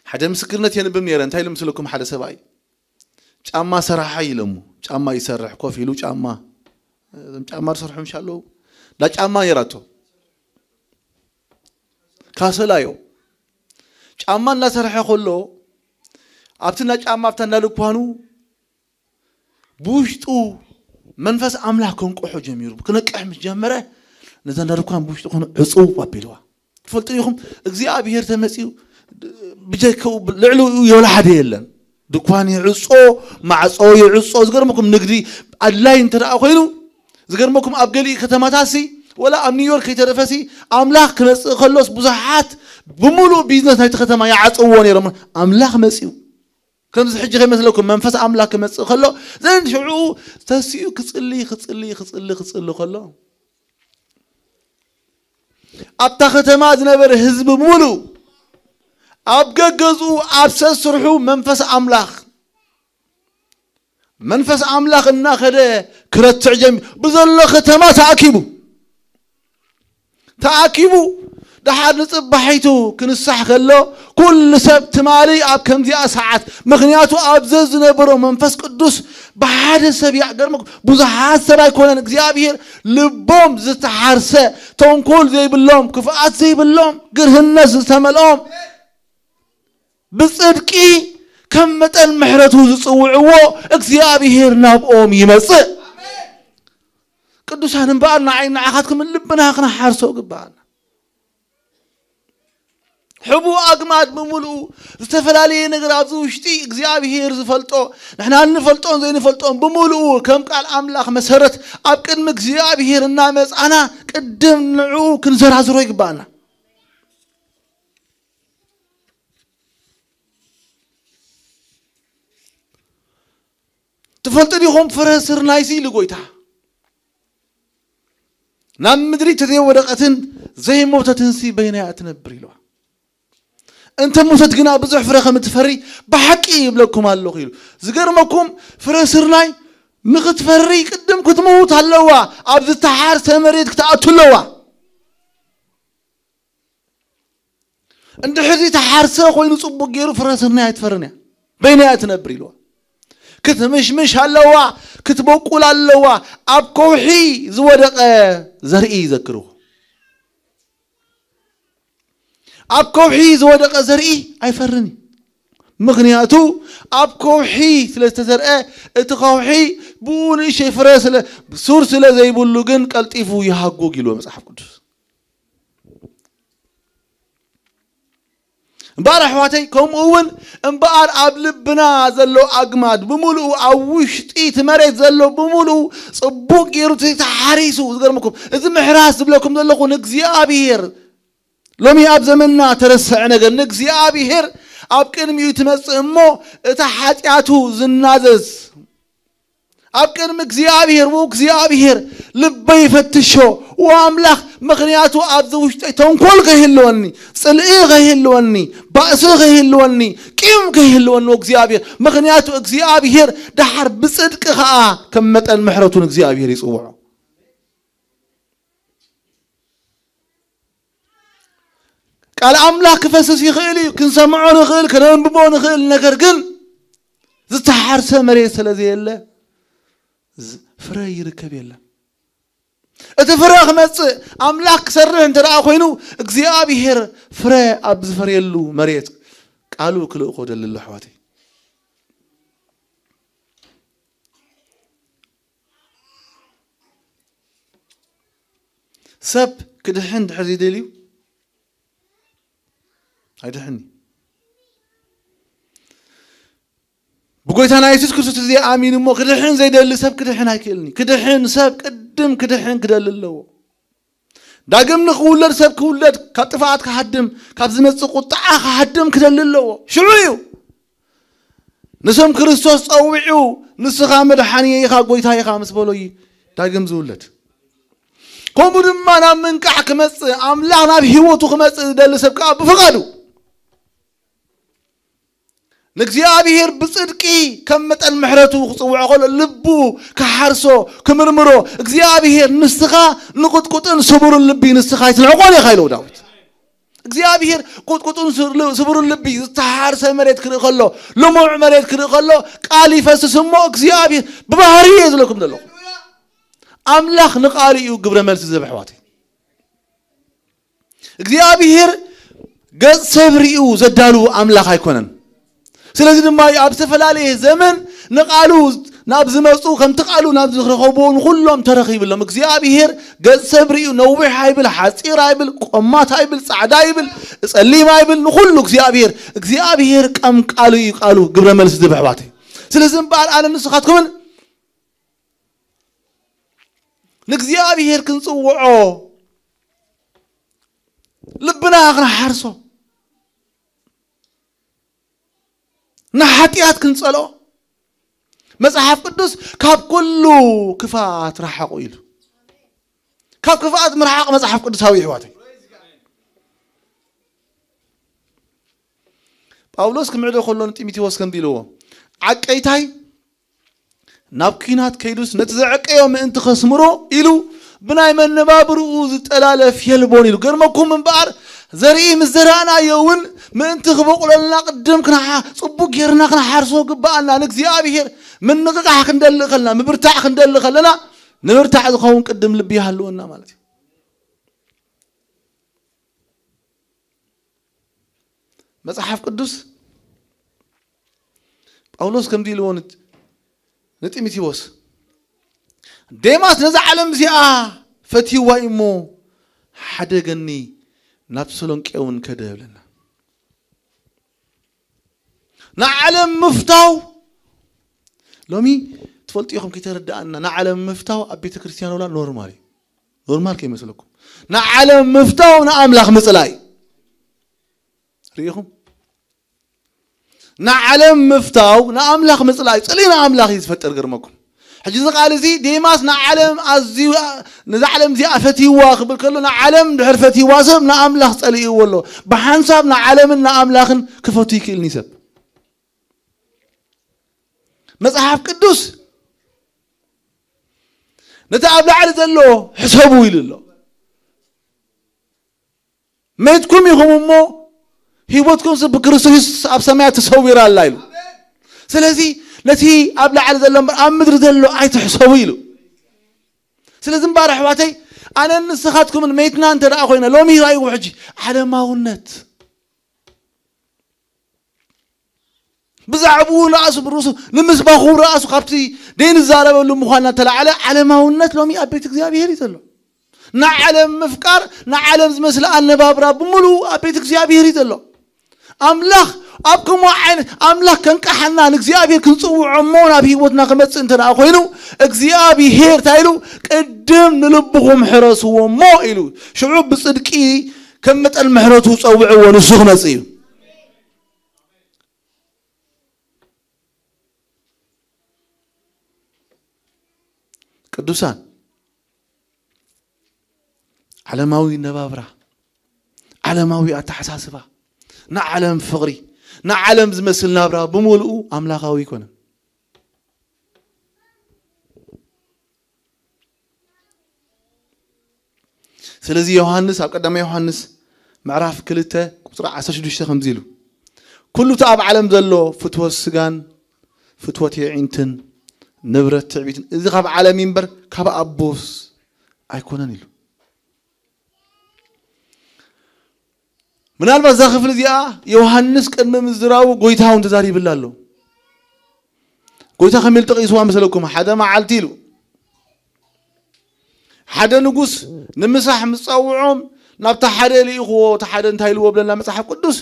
ሓደ ምስክርነት የንብብ ነይረ። እንታይ ኢሉ ምስለኩም? ሓደ ሰብኣይ ጫማ ሰራሓ ኢለሙ። ጫማ ይሰርሕ ኮፍ ኢሉ ጫማ፣ እዞም ጫማ ዝሰርሑ ምሽ ኣለዉ። እንዳ ጫማ ነይራቶ፣ ካሰላዮ። ጫማ እናሰርሐ ከሎ ኣብቲ እንዳ ጫማ ኣብታ እንዳ ድኳኑ ብውሽጡ መንፈስ ኣምላኽ ከንቅሖ ጀሚሩ። ክነቅሕ ምስ ጀመረ ነዛ እንዳ ድኳን ብውሽጡ ኮነ ዕጽው ኣቢልዋ። ትፈልጡ ኢኹም፣ እግዚኣብሔር ተመጺኡ ብጀከኡ ልዕሊኡ የብላ ሓደ የለን። ድኳን ይዕጾ፣ ማዕጾ ይዕጾ። ዝገርመኩም፣ ንግዲ ኣድላይ እንተ ደኣ ኮይኑ፣ ዝገርመኩም፣ ኣብ ገሊኡ ከተማታትሲ፣ ወላ ኣብ ኒውዮርክ ከይተረፈሲ፣ ኣምላኽ ክመጽእ ከሎስ ብዙሓት ብምሉእ ቢዝነስ ናይቲ ከተማ ይዓጽውዎ ነይሮም። ኣምላኽ መጺኡ። ከምዚ ሕጂ ከይመስለኩም፣ መንፈስ ኣምላኽ ክመጽእ ከሎ፣ ዘን ሽዑ ተሲኡ ክጽሊ፣ ክጽሊ፣ ክጽሊ፣ ክጽሊ ከሎ፣ ኣብታ ከተማ ዝነበረ ህዝቢ ብምሉእ፣ ኣብ ገገዝኡ፣ ኣብ ሰስርሑ መንፈስ ኣምላኽ፣ መንፈስ ኣምላኽ እናኸደ ክረትዕ ጀሚሩ። ብዘሎ ከተማ ተኣኪቡ፣ ተኣኪቡ፣ ደሓር ንጽባሒቱ ክንሳሕ ከሎ፣ ኩሉ ሰብ ትማሊ ኣብ ከምዚኣ ሰዓት፣ ምኽንያቱ ኣብ ዘዝነበሮ መንፈስ ቅዱስ ብሓደ ሰብ፣ ይገርመኩም፣ ብዙሓት ሰብ ኣይኮነን፣ እግዚኣብሔር ልቦም ዝተሓርሰ፣ ተንኮል ዘይብሎም፣ ክፍኣት ዘይብሎም፣ ግርህነት ዝተመልኦም፣ ብጽድቂ ከም መጠን ምሕረቱ ዝጽውዕዎ እግዚኣብሔር ናብኦም ይመጽእ። ቅዱሳን እምበኣር ንዓይ ንዓኻትኩም ልብና ክንሓርሶ ግባኣና። ሕቡእ ኣግማድ ብምሉኡ ዝተፈላለየ ነገር ኣብዚ ውሽጢ እግዚኣብሔር ዝፈልጦ፣ ንሕና እንፈልጦን ዘይንፈልጦን ብምሉኡ ከም ቃል ኣምላኽ መሰረት ኣብ ቅድሚ እግዚኣብሔር እናመጻና ቅድም ንዕኡ ክንዘራዝሮ ይግባኣና። ትፈልጡ ዲኹም? ፍረ ስርናይሲ ኢሉ ጎይታ፣ ናብ ምድሪ ተዘይወደቀትን ዘይሞተትንሲ በይናያ ትነብር ኢልዋ። እንተ ሞተት ግና ብዙሕ ፍረ ከም እትፈሪ ብሓቂ ይብለኩም ኣለኹ ኢሉ። ዝገርመኩም፣ ፍረ ስርናይ ንኽትፈሪ ቅድም ክትመውት ኣለዋ። ኣብ ዝተሓርሰ መሬት ክትኣቱ ኣለዋ። እንድሕር ተሓርሰ ኮይኑ ጽቡቅ ገይሩ ፍረ ስርናይ ኣይትፈርን እያ። በይና እያ ትነብር ኢልዋ። ክትምሽምሽ ኣለዋ፣ ክትበቁል ኣለዋ። ኣብ ከውሒ ዝወደቀ ዘርኢ ይዘክርዎ። ኣብ ከውሒ ዝወደቀ ዘርኢ ኣይፈርን እዩ። ምኽንያቱ ኣብ ከውሒ ስለ ዝተዘርአ፣ እቲ ከውሒ ብኡ ንእሽተይ ፍረ ስለ፣ ሱር ስለ ዘይብሉ ግን ቀልጢፉ ይሃጉግ ኢልዎ መጽሓፍ ቅዱስ። እምበኣር ኣሕዋተይ፣ ከምኡ እውን እምበኣር ኣብ ልብና ዘሎ ኣግማድ ብምሉኡ፣ ኣብ ውሽጢ እቲ መሬት ዘሎ ብምሉኡ ጽቡቕ ገይሩ ተሓሪሱ። ዝገርመኩም፣ እዚ ምሕራስ ዝብለኩም ዘለኹ ንእግዚኣብሔር፣ ሎሚ ኣብ ዘመንና ተረስዐ ነገር፣ ንእግዚኣብሔር ኣብ ቅድሚኡ ትመጽእ እሞ፣ እታ ሓጢኣቱ ዝናዘዝ፣ ኣብ ቅድሚ እግዚኣብሔር፣ "ዎ እግዚኣብሔር፣ ልበይ ፈትሾ፣ ዎ ኣምላኽ፣ ምኽንያቱ ኣብዚ ውሽጠይ ተንኮል ከይህልወኒ፣ ጽልኢ ከይህልወኒ፣ ባእሲ ከይህልወኒ፣ ቂም ከይህልወኒ፣ ዎ እግዚኣብሔር፣ ምኽንያቱ እግዚኣብሔር ደሓር ብጽድቂ ኸኣ ከም መጠን ምሕረቱ ንእግዚኣብሔር ይጽውዖ።" ቃል ኣምላኽ ክፈስስ ይኽእል እዩ፣ ክንሰምዖ ንኽእል፣ ከነንብቦ ንኽእል። ነገር ግን ዝተሓርሰ መሬት ስለ ዘየለ ዝ-፣ ፍረ ይርከብ የለን። እቲ ፍረ ክመጽእ ኣምላኽ ክሰርሕ እንተ ደኣ ኮይኑ እግዚኣብሔር ፍረ ኣብ ዝፈርየሉ መሬት ቃሉ ክልእኮ ደሊ ኣሎ ኣሕዋተይ። ሰብ ክድሕን ድሕር ዘይደልዩ ኣይድሕን። ብጎይታና የሱስ ክርስቶስ እዚ ኣሚኑ እሞ ክድሕን ዘይደሊ ሰብ ክድሕን ኣይክእልን እዩ። ክድሕን ሰብ ቅድም ክድሕን ክደሊ ኣለዎ። ዳግም ንኽውለድ ሰብ ክውለድ፣ ካብ ጥፍኣት ክሃድም፣ ካብ ዝመጽእ ቁጥዓ ክሃድም ክደሊ ኣለዎ። ሽዑ እዩ ንስም ክርስቶስ ጸዊዑ፣ "ንስኻ መድሓኒ ኢኻ፣ ጎይታ ኢኻ" ምስ በሎ እዩ ዳግም ዝውለድ። ከምኡ ድማ ናብ ምንቃሕ ክመጽእ፣ ኣምላኽ ናብ ህይወቱ ክመጽእ ዝደሊ ሰብ ከኣ ብፍቓዱ ንእግዚኣብሔር ብጽድቂ ከም መጠን ምሕረቱ ክጽውዖ ከሎ፣ ልቡ ክሓርሶ፣ ክምርምሮ፣ እግዚኣብሔር፣ "ንስኻ ንቕጥቁጥን ስቡርን ልቢ ንስኻ ኣይትንዕቆን ኢኻ" ኢልዎ ዳዊት። እግዚኣብሔር ቁጥቁጥን ስር-፣ ስቡርን ልቢ፣ ዝተሓርሰ መሬት ክርኢ ከሎ፣ ልሙዕ መሬት ክርኢ ከሎ፣ ቃል ይፈስስ እሞ እግዚኣብሔር ብባህሪ እየ ዝብለኩም ዘለኹ። ኣምላኽ ንቃሉ እዩ ግብረ መልሲ ዝህብ ኣሕዋተይ። እግዚኣብሔር ገጽ ሰብ ሪኡ ዘዳሉ ኣምላኽ ኣይኮነን። ስለዚ ድማ ኣብ ዝተፈላለየ ዘመን ንቃሉ ናብ ዝመጹ፣ ከምቲ ቃሉ ናብ ዝረኸብዎ ንኹሎም ተረኺብሎም። እግዚኣብሔር ገጽ ሰብ ሪኡ ነዊሕ ኣይብል፣ ሓጺር ኣይብል፣ ቆማት ኣይብል፣ ጻዕዳ ኣይብል፣ ጸሊም ኣይብል፣ ንኹሉ እግዚኣብሔር፣ እግዚኣብሔር ከም ቃሉ እዩ፣ ቃሉ ግብረ መልሲ ዝህብ ኣሕዋተይ። ስለዚ እምበኣር ኣነ ንስኻትኩምን ንእግዚኣብሔር ክንጽውዖ፣ ልብና ክንሓርሶ፣ ንሓጢኣት ክንጸልኦ። መጽሓፍ ቅዱስ "ካብ ኩሉ ክፍኣት ረሓቑ" ኢሉ። ካብ ክፍኣት ምርሓቕ መጽሓፍ ቅዱሳዊ፣ ኣሕዋተይ። ጳውሎስ ክምዕዶ ከሎ ንጢሞቴዎስ ከምዚ ኢልዎ፣ "ዓቀይታይ ናብ ኲናት ከይዱስ ነቲ ዘዕቀዮ ምእንቲ ከስምሮ ኢሉ ብናይ መነባብርኡ ዝጠላለፍ የልቦን" ኢሉ። ገርመኩም እምበኣር፣ ዘርኢ ምስ ዘራእናዮ እውን ምእንቲ ክበቑለልና ቅድም ክንሓ-፣ ጽቡቕ ጌርና ክንሓርሶ ግብኣና። ንእግዚኣብሔር ምንቕቓሕ ክንደሊ ከለና፣ ምብርታዕ ክንደሊ ከለና፣ ንምብርታዕ ዝኸውን ቅድም ልቢ ይሃልወና ማለት እዩ። መጽሓፍ ቅዱስ ጳውሎስ ከምዚ ኢልዎ ን-፣ ንጢሞቴዎስ፣ "ዴማስ ነዛ ዓለም እዚኣ ፈትይዋ እዩ እሞ፣ ሓደገኒ፣ ናብ ተሰሎንቄ እውን ከደ" ይብለና። ንዓለም ምፍታው ሎሚ ትፈልጡ ኢኹም፣ ከይተረድኣና፣ ንዓለም ምፍታው ኣብ ቤተ ክርስቲያን ወላ ኖርማል እዩ። ኖርማል ከይመስለኩም። ንዓለም ምፍታው ንኣምላኽ ምጽላይ። ርኢኹም? ንዓለም ምፍታው ንኣምላኽ ምጽላይ። ጽልኢ ንኣምላኽ እዩ ዝፈጥር፣ ገርመኩም። ሕጂ እዚ ቃል እዚ ዴማስ ንዓለም ኣዝዩ፣ ነዛ ዓለም እዚኣ ፈትይዋ ክብል ከሎ፣ ንዓለም ድሕር ፈትይዋ ሰብ ንኣምላኽ ጸሊእዎ ኣሎ። ብሓንሳብ ንዓለምን ንኣምላኽን ክፈቱ ይክእልኒ ሰብ። መጽሓፍ ቅዱስ ነቲ ኣብ ላዕሊ ዘሎ ሕሰቡ ኢሉ ኣሎ። መይትኩም ኢኹም እሞ ህይወትኩም ስ-፣ ብክርስቶስ ኣብ ሰማያት ተሰዊራ ኣላ ኢሉ። ስለዚ ነቲ ኣብ ላዕሊ ዘሎ እምበር ኣብ ምድሪ ዘሎ ኣይትሕሰቡ ኢሉ። ስለዚ እምበኣር ኣሕዋተይ፣ ኣነን ንስኻትኩምን መይትና እንተ ደኣ ኮይና፣ ሎሚ ራእይዎ ሕጂ ዓለማውነት ብዛዕባኡ ራእሱ ብርእሱ ንምስባኹ ራእሱ ካብቲ ደይንዛረበሉ ምዃንና ተላዕለ ዓለማውነት ሎሚ ኣብ ቤት እግዚኣብሔር እዩ ዘሎ። ንዓለም ምፍቃር፣ ንዓለም ዝመስል ኣነባብራ ብምሉኡ ኣብ ቤት እግዚኣብሔር እዩ ዘሎ። ኣምላኽ ኣብ ከምኡ ዓይነት ኣምላኽ ከንቀሓና ንእግዚኣብሔር ክንጽውዖ እሞ ናብ ህይወትና ክመጽእ እንተ ደኣ ኮይኑ እግዚኣብሔር እንታይ ኢሉ? ቅድም ንልብኹም ሕረስዎ እሞ ኢሉ ሽዑ ብጽድቂ ከም መጠን ምሕረቱ ጸውዕዎ ንሱ ክመጽእ እዩ። ቅዱሳን ዓለማዊ ነባብራ፣ ዓለማዊ ኣተሓሳስባ፣ ንዓለም ፍቕሪ፣ ንዓለም ዝመስል ናብራ ብምሉኡ ኣምላኻዊ ኣይኮነን። ስለዚ ዮሃንስ ኣብ ቀዳማይ ዮሃንስ ምዕራፍ ክልተ ቁጽሪ ዓሰርተ ሽዱሽተ ከምዚ ኢሉ፣ ኩሉ እቲ ኣብ ዓለም ዘሎ ፍትወት ስጋን ፍትወት የዒንትን ንብረት ትዕቢትን እዚ ካብ ዓለም እዩ እምበር ካብ ኣቦስ ኣይኮነን ኢሉ። ምናልባት እዛ ክፍሊ እዚኣ ዮሃንስ ቅድሚ ምዝራቡ ጎይታ እውን ተዛሪብላ ኣሎ። ጎይታ ከመይ ኢሉ ጠቒስዋ መሰለኩም? ሓደ መዓልቲ ኢሉ ሓደ ንጉስ ንምሳሕ ምስ ጸውዖም ናብቲ ሓደ ልኢኽዎ፣ እቲ ሓደ እንታይ ኢልዎ ብለና መጽሓፍ ቅዱስ?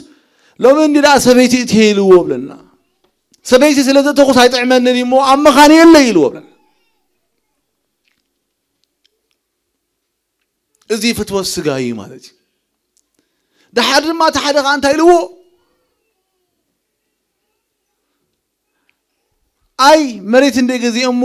ሎሚ እንዲ ደኣ ሰበይቲ እትየ ኢልዎ ብለና። ሰበይቲ ስለ ዘተኹስ ኣይጥዕመንን እዩ እሞ ኣብ መኻን የለ ኢልዎ ብለና። እዚ ፍትወት ስጋ እዩ ማለት እዩ። ደሓር ድማ እቲ ሓደ ኸዓ እንታይ ኢልዎ? ኣይ መሬት እንደ ገዚአ እሞ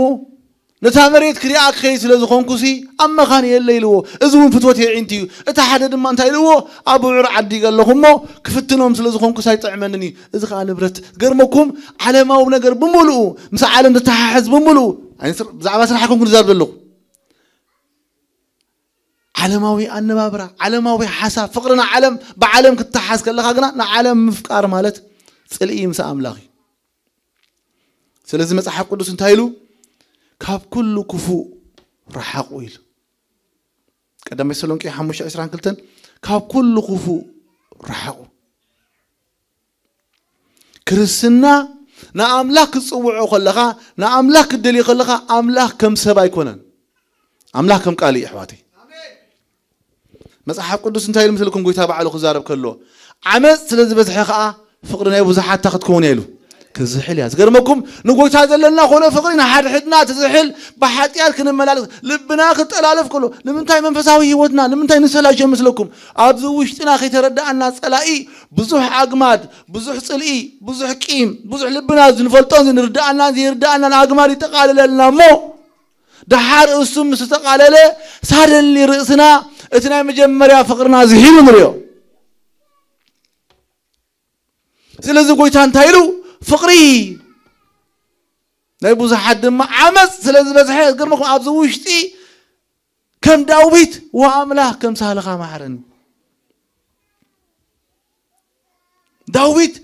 ነታ መሬት ክሪኣ ክኸይድ ስለ ዝኾንኩሲ ኣብ መኻን የለ ኢልዎ። እዚ እውን ፍትወት የዒንቲ እዩ። እቲ ሓደ ድማ እንታይ ኢልዎ? ኣብ ውዑር ዓዲ ኣለኹ እሞ ክፍትኖም ስለ ዝኾንኩስ ኣይጥዕመንን እዩ። እዚ ኸዓ ንብረት ገርመኩም ዓለማዊ ነገር ብምሉኡ ምስ ዓለም ዝተሓሕዝ ብምሉኡ ኣይንስር-፣ ብዛዕባ ስራሕ ኮንኩ ንዛረብ ዘለኹ። ዓለማዊ ኣነባብራ፣ ዓለማዊ ሓሳብ፣ ፍቕሪ ንዓለም ብዓለም ክትተሓዝ ከለኻ ግና ንዓለም ምፍቃር ማለት ጽልኢ ምስ ኣምላኽ እዩ። ስለዚ መጽሓፍ ቅዱስ እንታይ ኢሉ? ካብ ኩሉ ክፉእ ረሓቑ ኢሉ። ቀዳማይ ተሰሎንቄ ሓሙሽተ ዕስራን ክልተን ካብ ኩሉ ክፉእ ረሓቑ። ክርስትና ንኣምላኽ ክትጽውዖ ከለኻ፣ ንኣምላኽ ክትደልዮ ከለኻ ኣምላኽ ከም ሰብ ኣይኮነን። ኣምላኽ ከም ቃል እዩ ኣሕዋተይ። መጽሓፍ ቅዱስ እንታይ ኢሉ ምስልኩም ጎይታ ባዕሉ ክዛረብ ከሎ ዓመፅ ስለ ዝበዝሐ ከዓ ፍቕሪ ናይ ብዙሓት እንታይ ክትከውን እያ ኢሉ ክዝሕል እያ። ዝገርመኩም ንጎይታ ዘለና ኮነ ፍቕሪ ንሓድሕድና ትዝሕል ብሓጢኣት ክንመላለስ ልብና ክጠላለፍ ከሎ ንምንታይ መንፈሳዊ ህይወትና ንምንታይ ንሰላሸ ምስለኩም ኣብዚ ውሽጥና ከይተረዳኣና ፀላኢ ብዙሕ ኣግማድ ብዙሕ ፅልኢ ብዙሕ ቂም ብዙሕ ልብና ዝንፈልጦን ዝንርዳኣናን ዘይርዳኣናን ኣግማድ ይጠቃልለልና እሞ ደሓር እሱ ምስ ተቃለለ ሳደሊ ርእስና እቲ ናይ መጀመርያ ፍቅርና ዝሒሉ ንሪኦ። ስለዚ ጎይታ እንታይ ኢሉ ፍቅሪ ናይ ብዙሓት ድማ ዓመፅ ስለ ዝበዝሐ ገርመኩም ኣብዚ ውሽጢ ከም ዳዊት ወኣምላኽ ከም ሳልኻ ማሕረኒ ዳዊት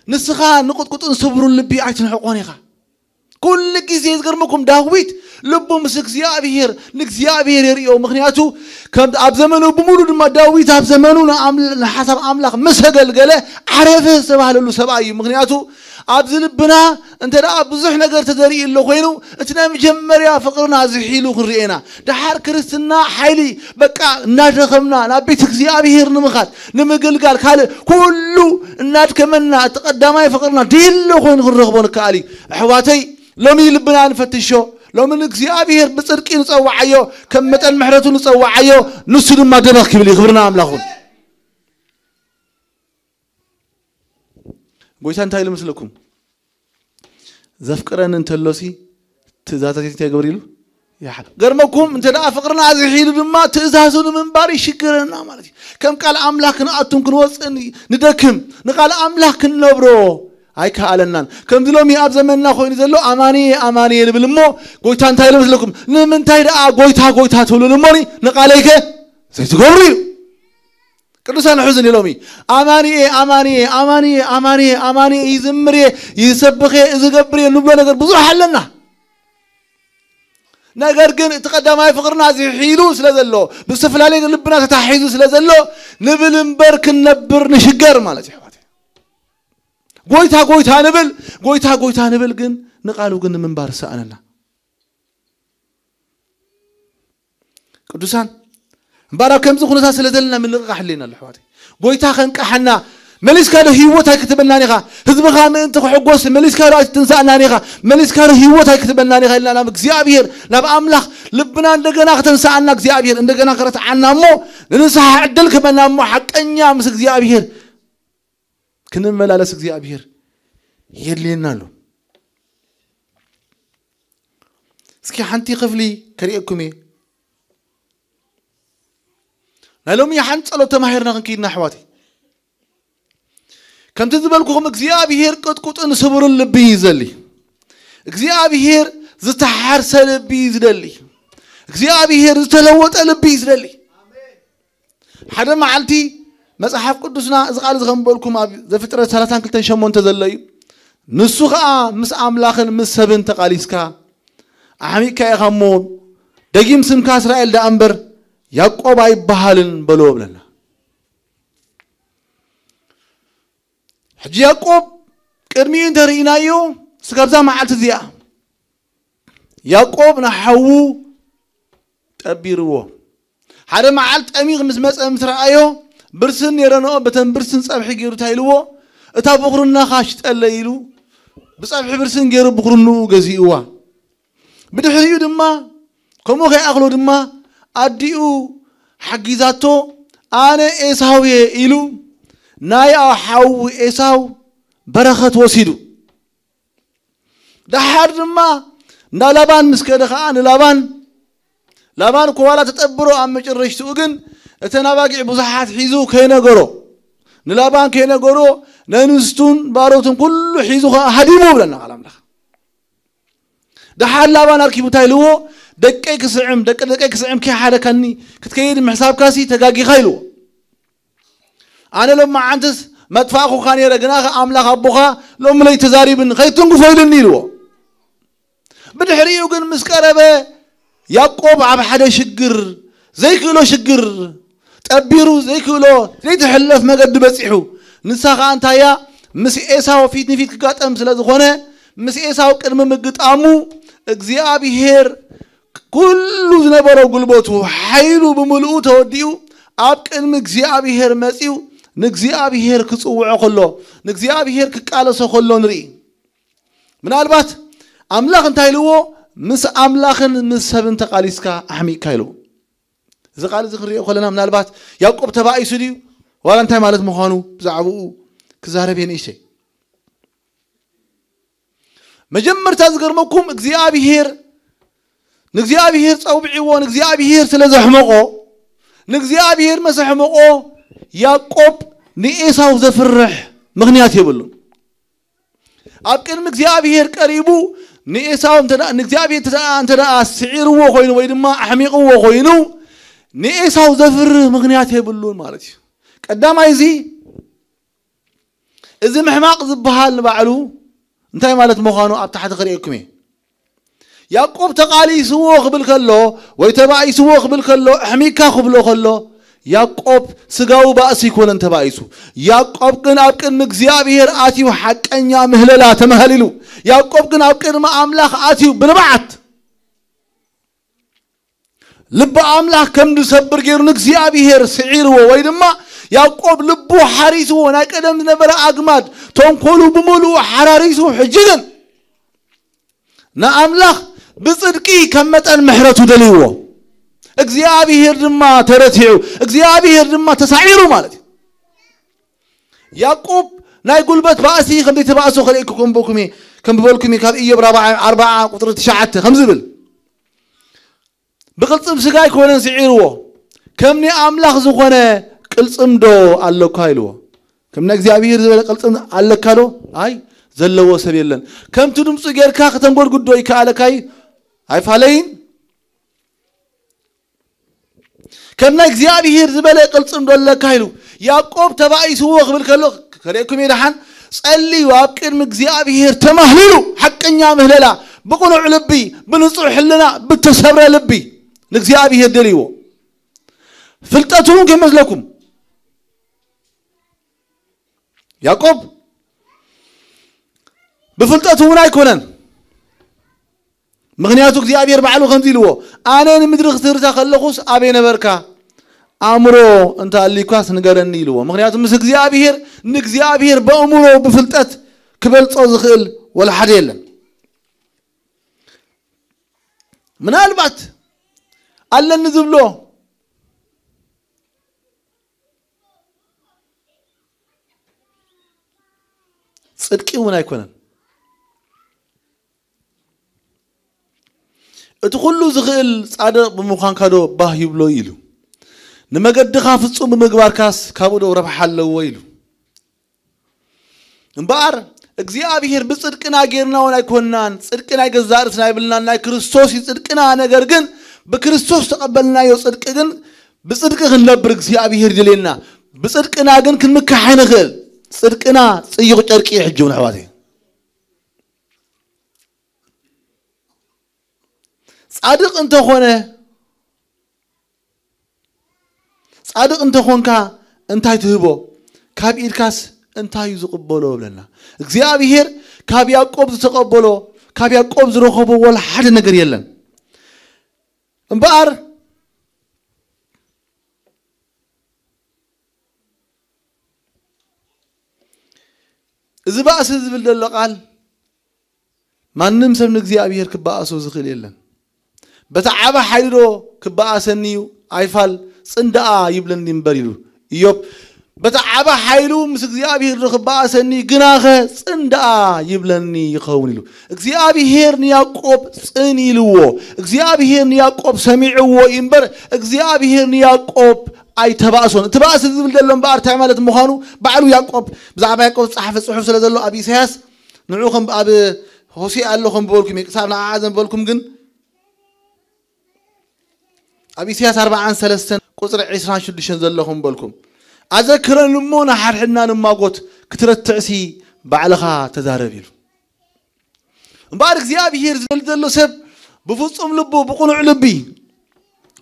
ንስኻ ንቕጥቁጥን ስብሩን ልቢ ኣይትንሕቆን ኢኻ። ኩሉ ግዜ ዝገርመኩም ዳዊት ልቡ ምስ እግዚኣብሔር ንእግዚኣብሔር የርእዮ። ምክንያቱ ከም ኣብ ዘመኑ ብምሉ ድማ ዳዊት ኣብ ዘመኑ ንኣም- ንሓሳብ ኣምላኽ ምስ ኣገልገለ ዓረፈ ዝተባህለሉ ሰብኣይ እዩ። ምክንያቱ ኣብዚ ልብና እንተ ደኣ ብዙሕ ነገር ተዘሪኡ ኣሎ ኮይኑ እቲ ናይ መጀመርያ ፍቕርና ዝሒሉ ክንርኤና ደሓር ክርስትና ሓይሊ በቃ እናደኸምና ናብ ቤት እግዚኣብሔር ንምኻድ ንምግልጋል ካልእ ኩሉ እናድከመና እቲ ቀዳማይ ፍቕርና ድሎ ኮይኑ ክንረኽቦ ንከኣል እዩ። ኣሕዋተይ ሎሚ ልብና ንፈትሾ። ሎሚ ንእግዚኣብሔር ብፅድቂ ንፀዋዓዮ ከም መጠን ምሕረቱ ንፀዋዓዮ ንሱ ድማ ደበኽ ክብል እዩ። ክብርና ኣምላኹን ጎይታ እንታይ ኢሉ ምስለኩም ዘፍቅረኒ እንተሎሲ ትእዛዛት እንታይ ገበሩ ኢሉ ይሓ- ገርመኩም እንተ ደኣ ፍቅርና ዝሒሉ ድማ ትእዛዙ ንምንባር ይሽግረና ማለት እዩ። ከም ቃል ኣምላኽ ክንኣቱን ክንወፅእን ንደክም ንቃል ኣምላኽ ክንነብሮ ኣይከኣለናን። ከምዚ ሎሚ ኣብ ዘመንና ኮይኑ ዘሎ ኣማንየ ኣማንየ ንብል እሞ፣ ጎይታ እንታይ ኢሉ መስለኩም? ንምንታይ ደኣ ጎይታ ጎይታ ትብሉን እሞኒ ንቓለይከ ዘይትገብሩ እዩ። ቅዱሳን ሕዝኒ ሎሚ ኣማንየ ኣማንየ ኣማንየ ኣማንየ ኣማንየ ይዝምር እየ፣ ይሰብኽ እየ፣ እዝገብር እየ ንብሎ ነገር ብዙሕ ኣለና። ነገር ግን እቲ ቀዳማይ ፍቕርና ዝሒሉ ስለ ዘሎ፣ ብዝተፈላለየ ልብና ተታሒዙ ስለ ዘሎ፣ ንብል እምበር ክንነብር ንሽገር ማለት እዩ ኣሕዋተይ። ጎይታ ጎይታ ንብል፣ ጎይታ ጎይታ ንብል ግን ንቓሉ ግን ንምንባር ሰኣነና። ቅዱሳን እምበኣር ኣብ ከምዚ ኩነታት ስለ ዘለና ምንቕቓሕ ኣለና ኣሎ ኣሕዋተይ። ጎይታ ከንቃሓና። መሊስካ ዶ ህይወት ኣይክትበናን ኢኻ? ህዝብኻ ምእንቲ ክሕጎስ መሊስካ ዶ ኣይትንሳእናን ኢኻ? መሊስካ ዶ ህይወት ኣይክትበናን ኢኻ? ኢልና ናብ እግዚኣብሔር፣ ናብ ኣምላኽ ልብና እንደገና ከተንሳኣና እግዚኣብሔር እንደገና ከረትዓና እሞ፣ ንንስሓ ዕድል ክበና እሞ፣ ሓቀኛ ምስ እግዚኣብሔር ክንመላለስ እግዚኣብሔር የድልየና ኣሎ። እስኪ ሓንቲ ክፍሊ ከርእየኩም እየ። ናይ ሎሚ ሓንቲ ጸሎት ተማሂርና ክንከይድና ኣሕዋተይ። ከምቲ ዝበልኩኹም እግዚኣብሔር ቅጥቁጥን ስቡርን ልቢ እዩ ዘሊ። እግዚኣብሔር ዝተሓርሰ ልቢ እዩ ዝደሊ። እግዚኣብሔር ዝተለወጠ ልቢ እዩ ዝደሊ። ሓደ መዓልቲ መጽሓፍ ቅዱስና እዚ ቃል እዚ ከም በልኩም ኣብ ዘፍጥረት ሰላሳን ክልተን ሸሞንተ ዘሎ እዩ። ንሱ ኸኣ ምስ ኣምላኽን ምስ ሰብን ተቓሊስካ ኣሕሚቕካ ኢኻ እሞ፣ ደጊም ስምካ እስራኤል ደኣ እምበር ያዕቆብ ኣይበሃልን በሎ ብለና። ሕጂ ያዕቆብ ቅድሚኡ እንተርኢናዮ፣ ስጋብ እዛ መዓልቲ እዚኣ ያዕቆብ ንሓዉ ጠቢርዎ። ሓደ መዓልቲ ጠሚቕ ምስ መጸ ምስ ረኣዮ፣ ብርስን ነይረንኦ፣ በተን ብርስን ጸብሒ ገይሩ እንታይ ኢልዎ? "እታ ብኹርናኻ ሽጠለይ" ኢሉ ብጸብሒ ብርስን ገይሩ ብኹርንኡ ገዚእዋ። ብድሕሪኡ ድማ ከምኡ ከይኣኽሎ ድማ ኣዲኡ ሓጊዛቶ፣ "ኣነ ኤሳው እየ" ኢሉ ናይ ሓዉ ኤሳው በረኸት ወሲዱ። ደሓር ድማ እንዳ ላባን ምስ ከደ ኸዓ ንላባን፣ ላባን እኮ ዋላ ተጠብሮ ኣብ መጨረሽትኡ ግን እተን ኣባጊዕ ብዙሓት ሒዙ ከይነገሮ፣ ንላባን ከይነገሮ ነንስቱን ባሮቱን ኩሉ ሒዙ ኸዓ ሃዲሙ ብለና ቃል ኣምላኽ። ደሓር ላባን ኣርኪቡ እንታይ ኢልዎ? "ደቀይ ክስዕም፣ ደቂ ደቀይ ክስዕም ከይሓደካኒ ክትከይድ ምሕሳብካሲ ተጋጊኻ" ኢልዎ። "ኣነ ሎመዓንትስ መጥፋእኩኻ ነይረ፣ ግና ኣምላኽ ኣቦኻ ሎሚ ለይቲ ተዛሪብኒ፣ ከይትንግፎ" ኢሉኒ ኢልዎ። ብድሕሪኡ ግን ምስ ቀረበ ያዕቆብ ኣብ ሓደ ሽግር፣ ዘይክእሎ ሽግር፣ ጠቢሩ ዘይክእሎ ዘይትሕለፍ መገዲ በጺሑ። ንሳ ኸኣ እንታይ እያ? ምስ ኤሳው ፊት ንፊት ክጋጠም ስለ ዝኾነ፣ ምስ ኤሳው ቅድሚ ምግጣሙ እግዚኣብሔር ኩሉ ዝነበሮ ጉልበቱ፣ ሓይሉ ብምልኡ ተወዲኡ ኣብ ቅድሚ እግዚኣብሔር መጺኡ ንእግዚኣብሔር ክጽውዖ ከሎ፣ ንእግዚኣብሔር ክቃለሶ ከሎ ንርኢ። ምናልባት ኣምላኽ እንታይ ኢልዎ? "ምስ ኣምላኽን ምስ ሰብን ተቓሊስካ ኣሕሚቕካ" ኢልዎ። እዚ ቃል እዚ ክንሪኦ ከለና ምናልባት ያዕቆብ ተባኢሱ ድዩ? ዋላ እንታይ ማለት ምዃኑ ብዛዕባኡ ክዛረብ እየ ንእሽተይ። መጀመርታ ዝገርመኩም እግዚኣብሔር፣ ንእግዚኣብሔር ጸውዒዎ፣ ንእግዚኣብሔር ስለ ዘሕመቆ፣ ንእግዚኣብሔር መስ ኣሕመቆ፣ ያዕቆብ ንኤሳው ዘፍርሕ ምኽንያት የብሉን። ኣብ ቅድሚ እግዚኣብሔር ቀሪቡ ንኤሳው እንተ ደኣ፣ ንእግዚኣብሔር እንተ ደኣ፣ እንተ ደኣ ስዒርዎ ኮይኑ ወይ ድማ ኣሕሚቕዎ ኮይኑ ንኤሳው ዘፍርህ ምኽንያት የብሉን ማለት እዩ። ቀዳማይ እዚ፣ እዚ ምሕማቕ ዝበሃል ንባዕሉ እንታይ ማለት ምዃኑ ኣብ ታሕቲ ክርእየኩም እየ። ያዕቆብ ተቓሊስዎ ክብል ከሎ ወይ ተባኢስዎ ክብል ከሎ፣ ኣሕሚቕካ ክብሎ ከሎ፣ ያዕቆብ ስጋዊ ባእሲ ኣይኮነን ተባኢሱ። ያዕቆብ ግን ኣብ ቅድሚ እግዚኣብሔር ኣትዩ ሓቀኛ ምህለላ ተማህሊሉ። ያዕቆብ ግን ኣብ ቅድሚ ኣምላኽ ኣትዩ ብንብዓት ልቢ ኣምላኽ ከም ዝሰብር ገይሩ ንእግዚኣብሔር ስዒርዎ፣ ወይ ድማ ያዕቆብ ልቡ ሓሪስዎ፣ ናይ ቀደም ዝነበረ ኣግማድ ተንኮሉ ብምሉኡ ሓራሪሱ፣ ሕጂ ግን ንኣምላኽ ብጽድቂ ከም መጠን ምሕረቱ ደልይዎ። እግዚኣብሔር ድማ ተረቲዑ፣ እግዚኣብሔር ድማ ተሳዒሩ ማለት እዩ። ያዕቆብ ናይ ጉልበት ባእሲ ከም ዘይተባእሶ ከርእየኩም በልኩም እየ፣ ከም ዝበልኩም እየ፣ ካብ ኢዮብ ኣርብዓ፣ ኣርብዓ ቁጽሪ ትሽዓተ ከም ዝብል፣ "ብቅልጽም ስጋ ኣይኮነን ስዒርዎ፣ ከም ናይ ኣምላኽ ዝኾነ ቅልጽም ዶ ኣለኳ?" ኢልዎ። "ከም ናይ እግዚኣብሔር ዝበለ ቅልጽም ኣለካ ዶ?" "ኣይ፣ ዘለዎ ሰብ የለን። ከምቲ ድምፁ ጌርካ ከተንጎድጉዶ ይከኣለካይ ኣይፋለይን። ከም ናይ እግዚኣብሔር ዝበለ ቅልፅም ዶ ኣለካ ኢሉ ያዕቆብ ተባኢስዎ ክብል ከሎ ከርእየኩም እየ ደሓን። ጸልዩ ኣብ ቅድሚ እግዚኣብሔር ተማህሊሉ፣ ሓቀኛ ምህለላ፣ ብቕኑዕ ልቢ፣ ብንጹሕ ሕልና፣ ብተሰብረ ልቢ ንእግዚኣብሔር ደልይዎ። ፍልጠቱ እውን ከይመስለኩም ያዕቆብ ብፍልጠቱ እውን ኣይኮነን። ምኽንያቱ እግዚኣብሔር ባዕሉ ከምዚ ኢልዎ፣ ኣነ ንምድሪ ክትህርታ ከለኹስ ኣበይ ነበርካ? ኣእምሮ እንተ ኣልዩኳስ ንገረኒ ኢልዎ። ምኽንያቱ ምስ እግዚኣብሔር ንእግዚኣብሔር በእምሮ ብፍልጠት ክበልጾ ዝኽእል ወላ ሓደ የለን። ምናልባት ኣለኒ ዝብሎ ጽድቂ እውን ኣይኮነን። እቲ ኩሉ ዝኽእል ጻድቕ ብምዃንካ ዶ ባህ ይብሎ ኢሉ፣ ንመገድኻ ፍጹም ብምግባርካስ ካብኡ ዶ ረብሓ ኣለዎ ኢሉ። እምበኣር እግዚኣብሔር ብጽድቅና ጌርና እውን ኣይኮንናን፣ ጽድቂ ናይ ገዛእ ርእስና የብልናን፣ ናይ ክርስቶስ እዩ ጽድቅና። ነገር ግን ብክርስቶስ ተቐበልናዮ ጽድቂ ግን ብጽድቂ ክንነብር እግዚኣብሔር ይደልየና። ብጽድቅና ግን ክንምካሕ ኣይንኽእል። ጽድቅና ጽዩቕ ጨርቂ እዩ ሕጂ እውን ኣሕዋተይ። ጻድቕ እንተኾነ ጻድቕ እንተኾንካ እንታይ ትህቦ? ካብ ኢድካስ እንታይ እዩ ዝቕበሎ ብለና። እግዚኣብሔር ካብ ያዕቆብ ዝተቐበሎ፣ ካብ ያዕቆብ ዝረኸቦ ወላ ሓደ ነገር የለን። እምበኣር እዚ ባእሲ ዝብል ዘሎ ቃል ማንም ሰብ ንእግዚኣብሔር ክበኣሶ ዝኽእል የለን። በቲ ዓቢ ሓይሉ ዶ ክበኣሰኒ እዩ? ኣይፋል፣ ጽን ደኣ ይብለኒ እምበር ኢሉ ኢዮብ። በቲ ዓቢ ሓይሉ ምስ እግዚኣብሔር ዶ ክበኣሰኒ? ግናኸ ጽን ደኣ ይብለኒ ይኸውን ኢሉ። እግዚኣብሔር ንያዕቆብ ጽን ኢልዎ። እግዚኣብሔር ንያዕቆብ ሰሚዕዎ እዩ እምበር እግዚኣብሔር ንያዕቆብ ኣይተባእሶን። እቲ ባእሲ ዝብል ዘሎ እምበኣር እንታይ ማለት ምዃኑ ባዕሉ ያዕቆብ፣ ብዛዕባ ያዕቆብ ዝጸሓፈ ጽሑፍ ስለ ዘሎ ኣብ ኢሳያስ ንዑ ከም ኣብ ሆሴዕ ኣሎ ከም በልኩም፣ ክሳብ ንዓዓ ዘንበልኩም ግን ኣብ ኢሳያስ ኣርባዓን ሰለስተን ቁጽሪ ዕስራን ሽዱሽተን ዘለኹም በልኩም። ኣዘክረን እሞ ንሓድሕድና ንማጎት፣ ክትረትዕሲ ባዕልኻ ተዛረብ ኢሉ። እምበኣር እግዚኣብሔር ዝብል ዘሎ ሰብ ብፍጹም ልቡ፣ ብቕኑዕ ልቢ፣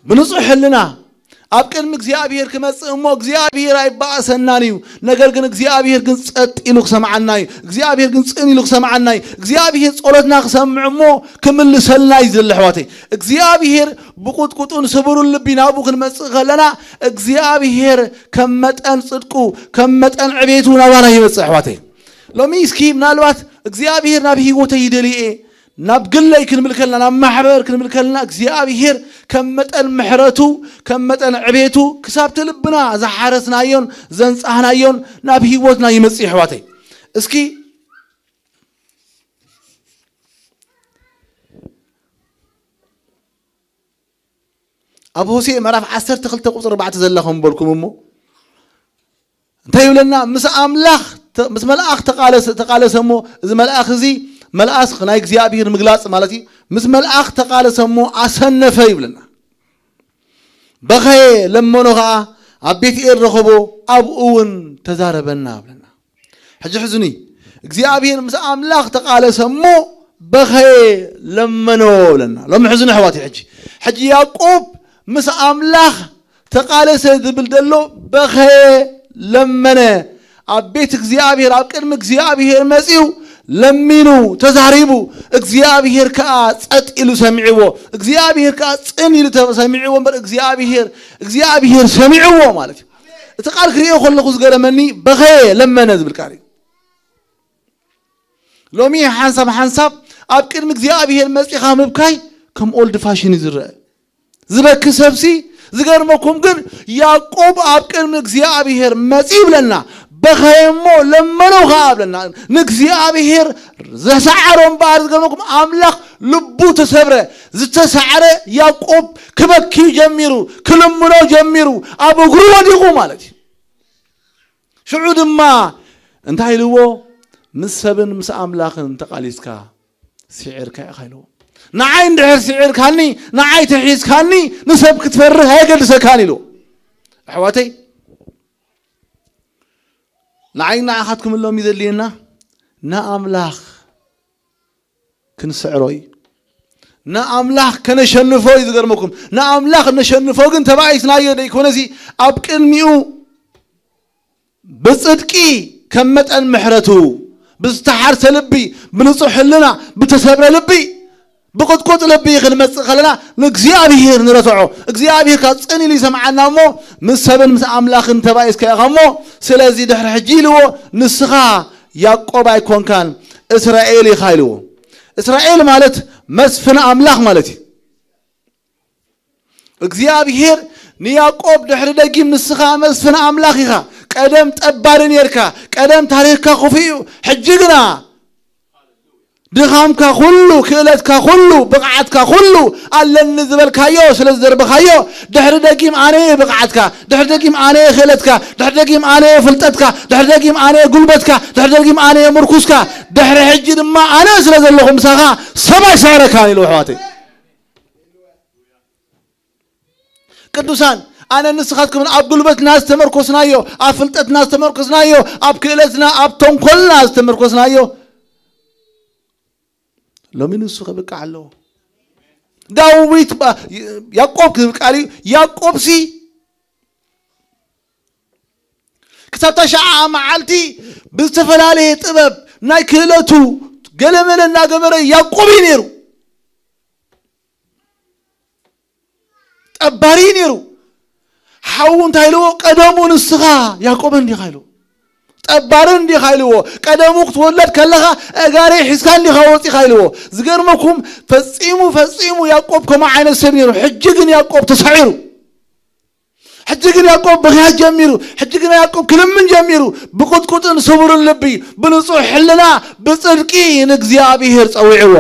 ብንጹሕ ሕልና ኣብ ቅድሚ እግዚኣብሔር ክመጽእ እሞ እግዚኣብሔር ኣይበኣሰናን እዩ። ነገር ግን እግዚኣብሔር ግን ጸጥ ኢሉ ክሰምዓና እዩ። እግዚኣብሔር ግን ጽን ኢሉ ክሰምዓና እዩ። እግዚኣብሔር ጸሎትና ክሰምዕ እሞ ክምልሰልና እዩ ዝደሊ ኣሕዋተይ። እግዚኣብሔር ብቁጥቁጡን ስቡሩን ልቢ ናብኡ ክንመጽእ ከለና እግዚኣብሔር ከም መጠን ጽድቁ፣ ከም መጠን ዕቤቱ ናባና ይመጽእ ኣሕዋተይ። ሎሚ እስኪ ምናልባት እግዚኣብሔር ናብ ህይወተይ ይደልየ ናብ ግለይ ክንብል ከለና፣ ናብ ማሕበር ክንብል ከለና እግዚኣብሔር ከም መጠን ምሕረቱ፣ ከም መጠን ዕቤቱ ክሳብቲ ልብና ዝሓረስናዮን ዘንጻህናዮን ናብ ህይወትና ይመጽእ ኣሕዋተይ። እስኪ ኣብ ሆሴዕ ምዕራፍ ዓሰርተ ክልተ ቁጽሪ ኣርባዕተ ዘላ ከም በልኩም እሞ እንታይ ይብለና? ምስ ኣምላኽ ተ-፣ ምስ መልኣኽ ተቃለሰ፣ ተቃለሰ እሞ፣ እዚ መልኣኽ እዚ መልኣኽ ናይ እግዚኣብሔር ምግላጽ ማለት እዩ። ምስ መልኣኽ ተቃለሰ እሞ ኣሰነፈ ይብለና። በኸየ ለመኖ ኸዓ ኣብ ቤት ኤል ረኸቦ ኣብኡ እውን ተዛረበና ይብለና። ሕጂ ሕዝኒ፣ እግዚኣብሔር ምስ ኣምላኽ ተቃለሰ እሞ በኸየ ለመኖ ይብለና። ሎሚ ሕዝኒ ኣሕዋተይ፣ ሕጂ፣ ሕጂ ያዕቆብ ምስ ኣምላኽ ተቃለሰ ዝብል ዘሎ በኸየ ለመነ። ኣብ ቤት እግዚኣብሔር፣ ኣብ ቅድሚ እግዚኣብሔር መጺኡ ለሚኑ፣ ተዛሪቡ፣ እግዚኣብሔር ከኣ ጸጥ ኢሉ ሰሚዕዎ። እግዚኣብሔር ከኣ ጽን ኢሉ ተ-፣ ሰሚዕዎ እምበር እግዚኣብሔር፣ እግዚኣብሔር ሰሚዕዎ ማለት እዩ። እቲ ቃል ክርእዮ ከለኹ ዝገረመኒ በኸየ ለመነ ዝብል ቃል እዩ። ሎሚ ሓንሳብ ሓንሳብ ኣብ ቅድሚ እግዚኣብሔር መጺኻ ምብካይ ከም ኦልድ ፋሽን እዩ ዝረአ። ዝበኪ ሰብሲ ዝገርመኩም ግን ያዕቆብ ኣብ ቅድሚ እግዚኣብሔር መጺ ይብለና። በኸየ እሞ ለመኖ ኸዓ ብለና። ንእግዚኣብሔር ዘሰዓሮ እምበኣር ዝገርመኩም ኣምላኽ ልቡ ተሰብረ። ዝተሰዕረ ያዕቆብ ክበኪ ጀሚሩ፣ ክልምኖ ጀሚሩ፣ ኣብ እግሩ ወዲቑ ማለት እዩ። ሽዑ ድማ እንታይ ኢልዎ? ምስ ሰብን ምስ ኣምላኽን ተቓሊስካ ስዒርካ ኢኻ ኢልዎ። ንዓይ እንድሕር ስዒርካኒ፣ ንዓይ ተሒዝካኒ፣ ንሰብ ክትፈርህ ኣየገድሰካን ኢልዎ። ኣሕዋተይ፣ ንዓይ ንዓኻትኩም ሎም እዩ ዘድልየና፣ ንኣምላኽ ክንስዕሮ እዩ። ንኣምላኽ ከነሸንፎ እዩ። ዝገርመኩም፣ ንኣምላኽ ነሸንፎ ግን ተባኢስናዮ ደይኮነሲ፣ ኣብ ቅድሚኡ ብጽድቂ ከም መጠን ምሕረቱ፣ ብዝተሓርሰ ልቢ፣ ብንጹሕ ህልና፣ ብተሰብረ ልቢ፣ ብቕጥቁጥ ልቢ ክንመጽእ ከለና ንእግዚኣብሔር ንረትዖ። እግዚኣብሔር ካብ ጽን ኢሉ ይሰምዓና እሞ ምስ ሰብን ምስ ኣምላኽን ተባኢስካ ኢኻ እሞ፣ ስለዚ ድሕሪ ሕጂ ኢልዎ፣ ንስኻ ያዕቆብ ኣይኮንካን፣ እስራኤል ኢኻ ኢልዎ። እስራኤል ማለት መስፍን ኣምላኽ ማለት እዩ። እግዚኣብሔር ንያዕቆብ ድሕሪ ደጊም ንስኻ መስፍን ኣምላኽ ኢኻ። ቀደም ጠባሪ ኔርካ፣ ቀደም ታሪኽካ ክፉእ እዩ። ሕጂ ግና ድኻምካ ኩሉ፣ ክእለትካ ኩሉ፣ ብቕዓትካ ኩሉ ኣለኒ ዝበልካዮ ስለ ዝደርበኻዮ፣ ድሕሪ ደጊም ኣነ እየ ብቕዓትካ፣ ድሕሪ ደጊም ኣነ እየ ክእለትካ፣ ድሕሪ ደጊም ኣነ እየ ፍልጠትካ፣ ድሕሪ ደጊም ኣነ እየ ጉልበትካ፣ ድሕሪ ደጊም ኣነ እየ ምርኩስካ፣ ድሕሪ ሕጂ ድማ ኣነ ስለ ዘለኹ ምሳኻ ሰማይ ሰዕረካን ኢሉ ኣሕዋተይ። ቅዱሳን ኣነ ንስኻትኩምን ኣብ ጉልበትና ዝተመርኮስናዮ፣ ኣብ ፍልጠትና ዝተመርኮስናዮ፣ ኣብ ክእለትና ኣብ ተንኮልና ዝተመርኮስናዮ ሎሚ ንሱ ከብቅዕ ኣለዎ። ዳዊት ባ- ያዕቆብ ክብል ቃል እዩ። ያዕቆብ ሲ ክሳብ ተሽዓ መዓልቲ ብዝተፈላለየ ጥበብ ናይ ክእለቱ ገለመለ እናገበረ ያዕቆብ እዩ ነይሩ። ጠባሪ ነይሩ። ሓዉ እንታይ ኢልዎ? ቀደሙ ንስኻ ያዕቆብ እንዲኻ ኢልዎ። ጠባሪ እንዲኻ ኢልዎ። ቀደሙ ክትወለድ ከለኻ እጋሪ ሒዝካ እንዲኻ ወፂኻ ኢልዎ። ዝገርመኩም ፈፂሙ ፈፂሙ ያዕቆብ ከምኡ ዓይነት ሰብ ነይሩ። ሕጂ ግን ያዕቆብ ተሳዒሩ። ሕጂ ግን ያዕቆብ ብኽያት ጀሚሩ። ሕጂ ግን ያዕቆብ ክልምን ጀሚሩ። ብቕጥቁጥን ስቡርን ልቢ፣ ብንጹሕ ሕልና፣ ብጽድቂ ንእግዚኣብሔር ጸዊዕዎ።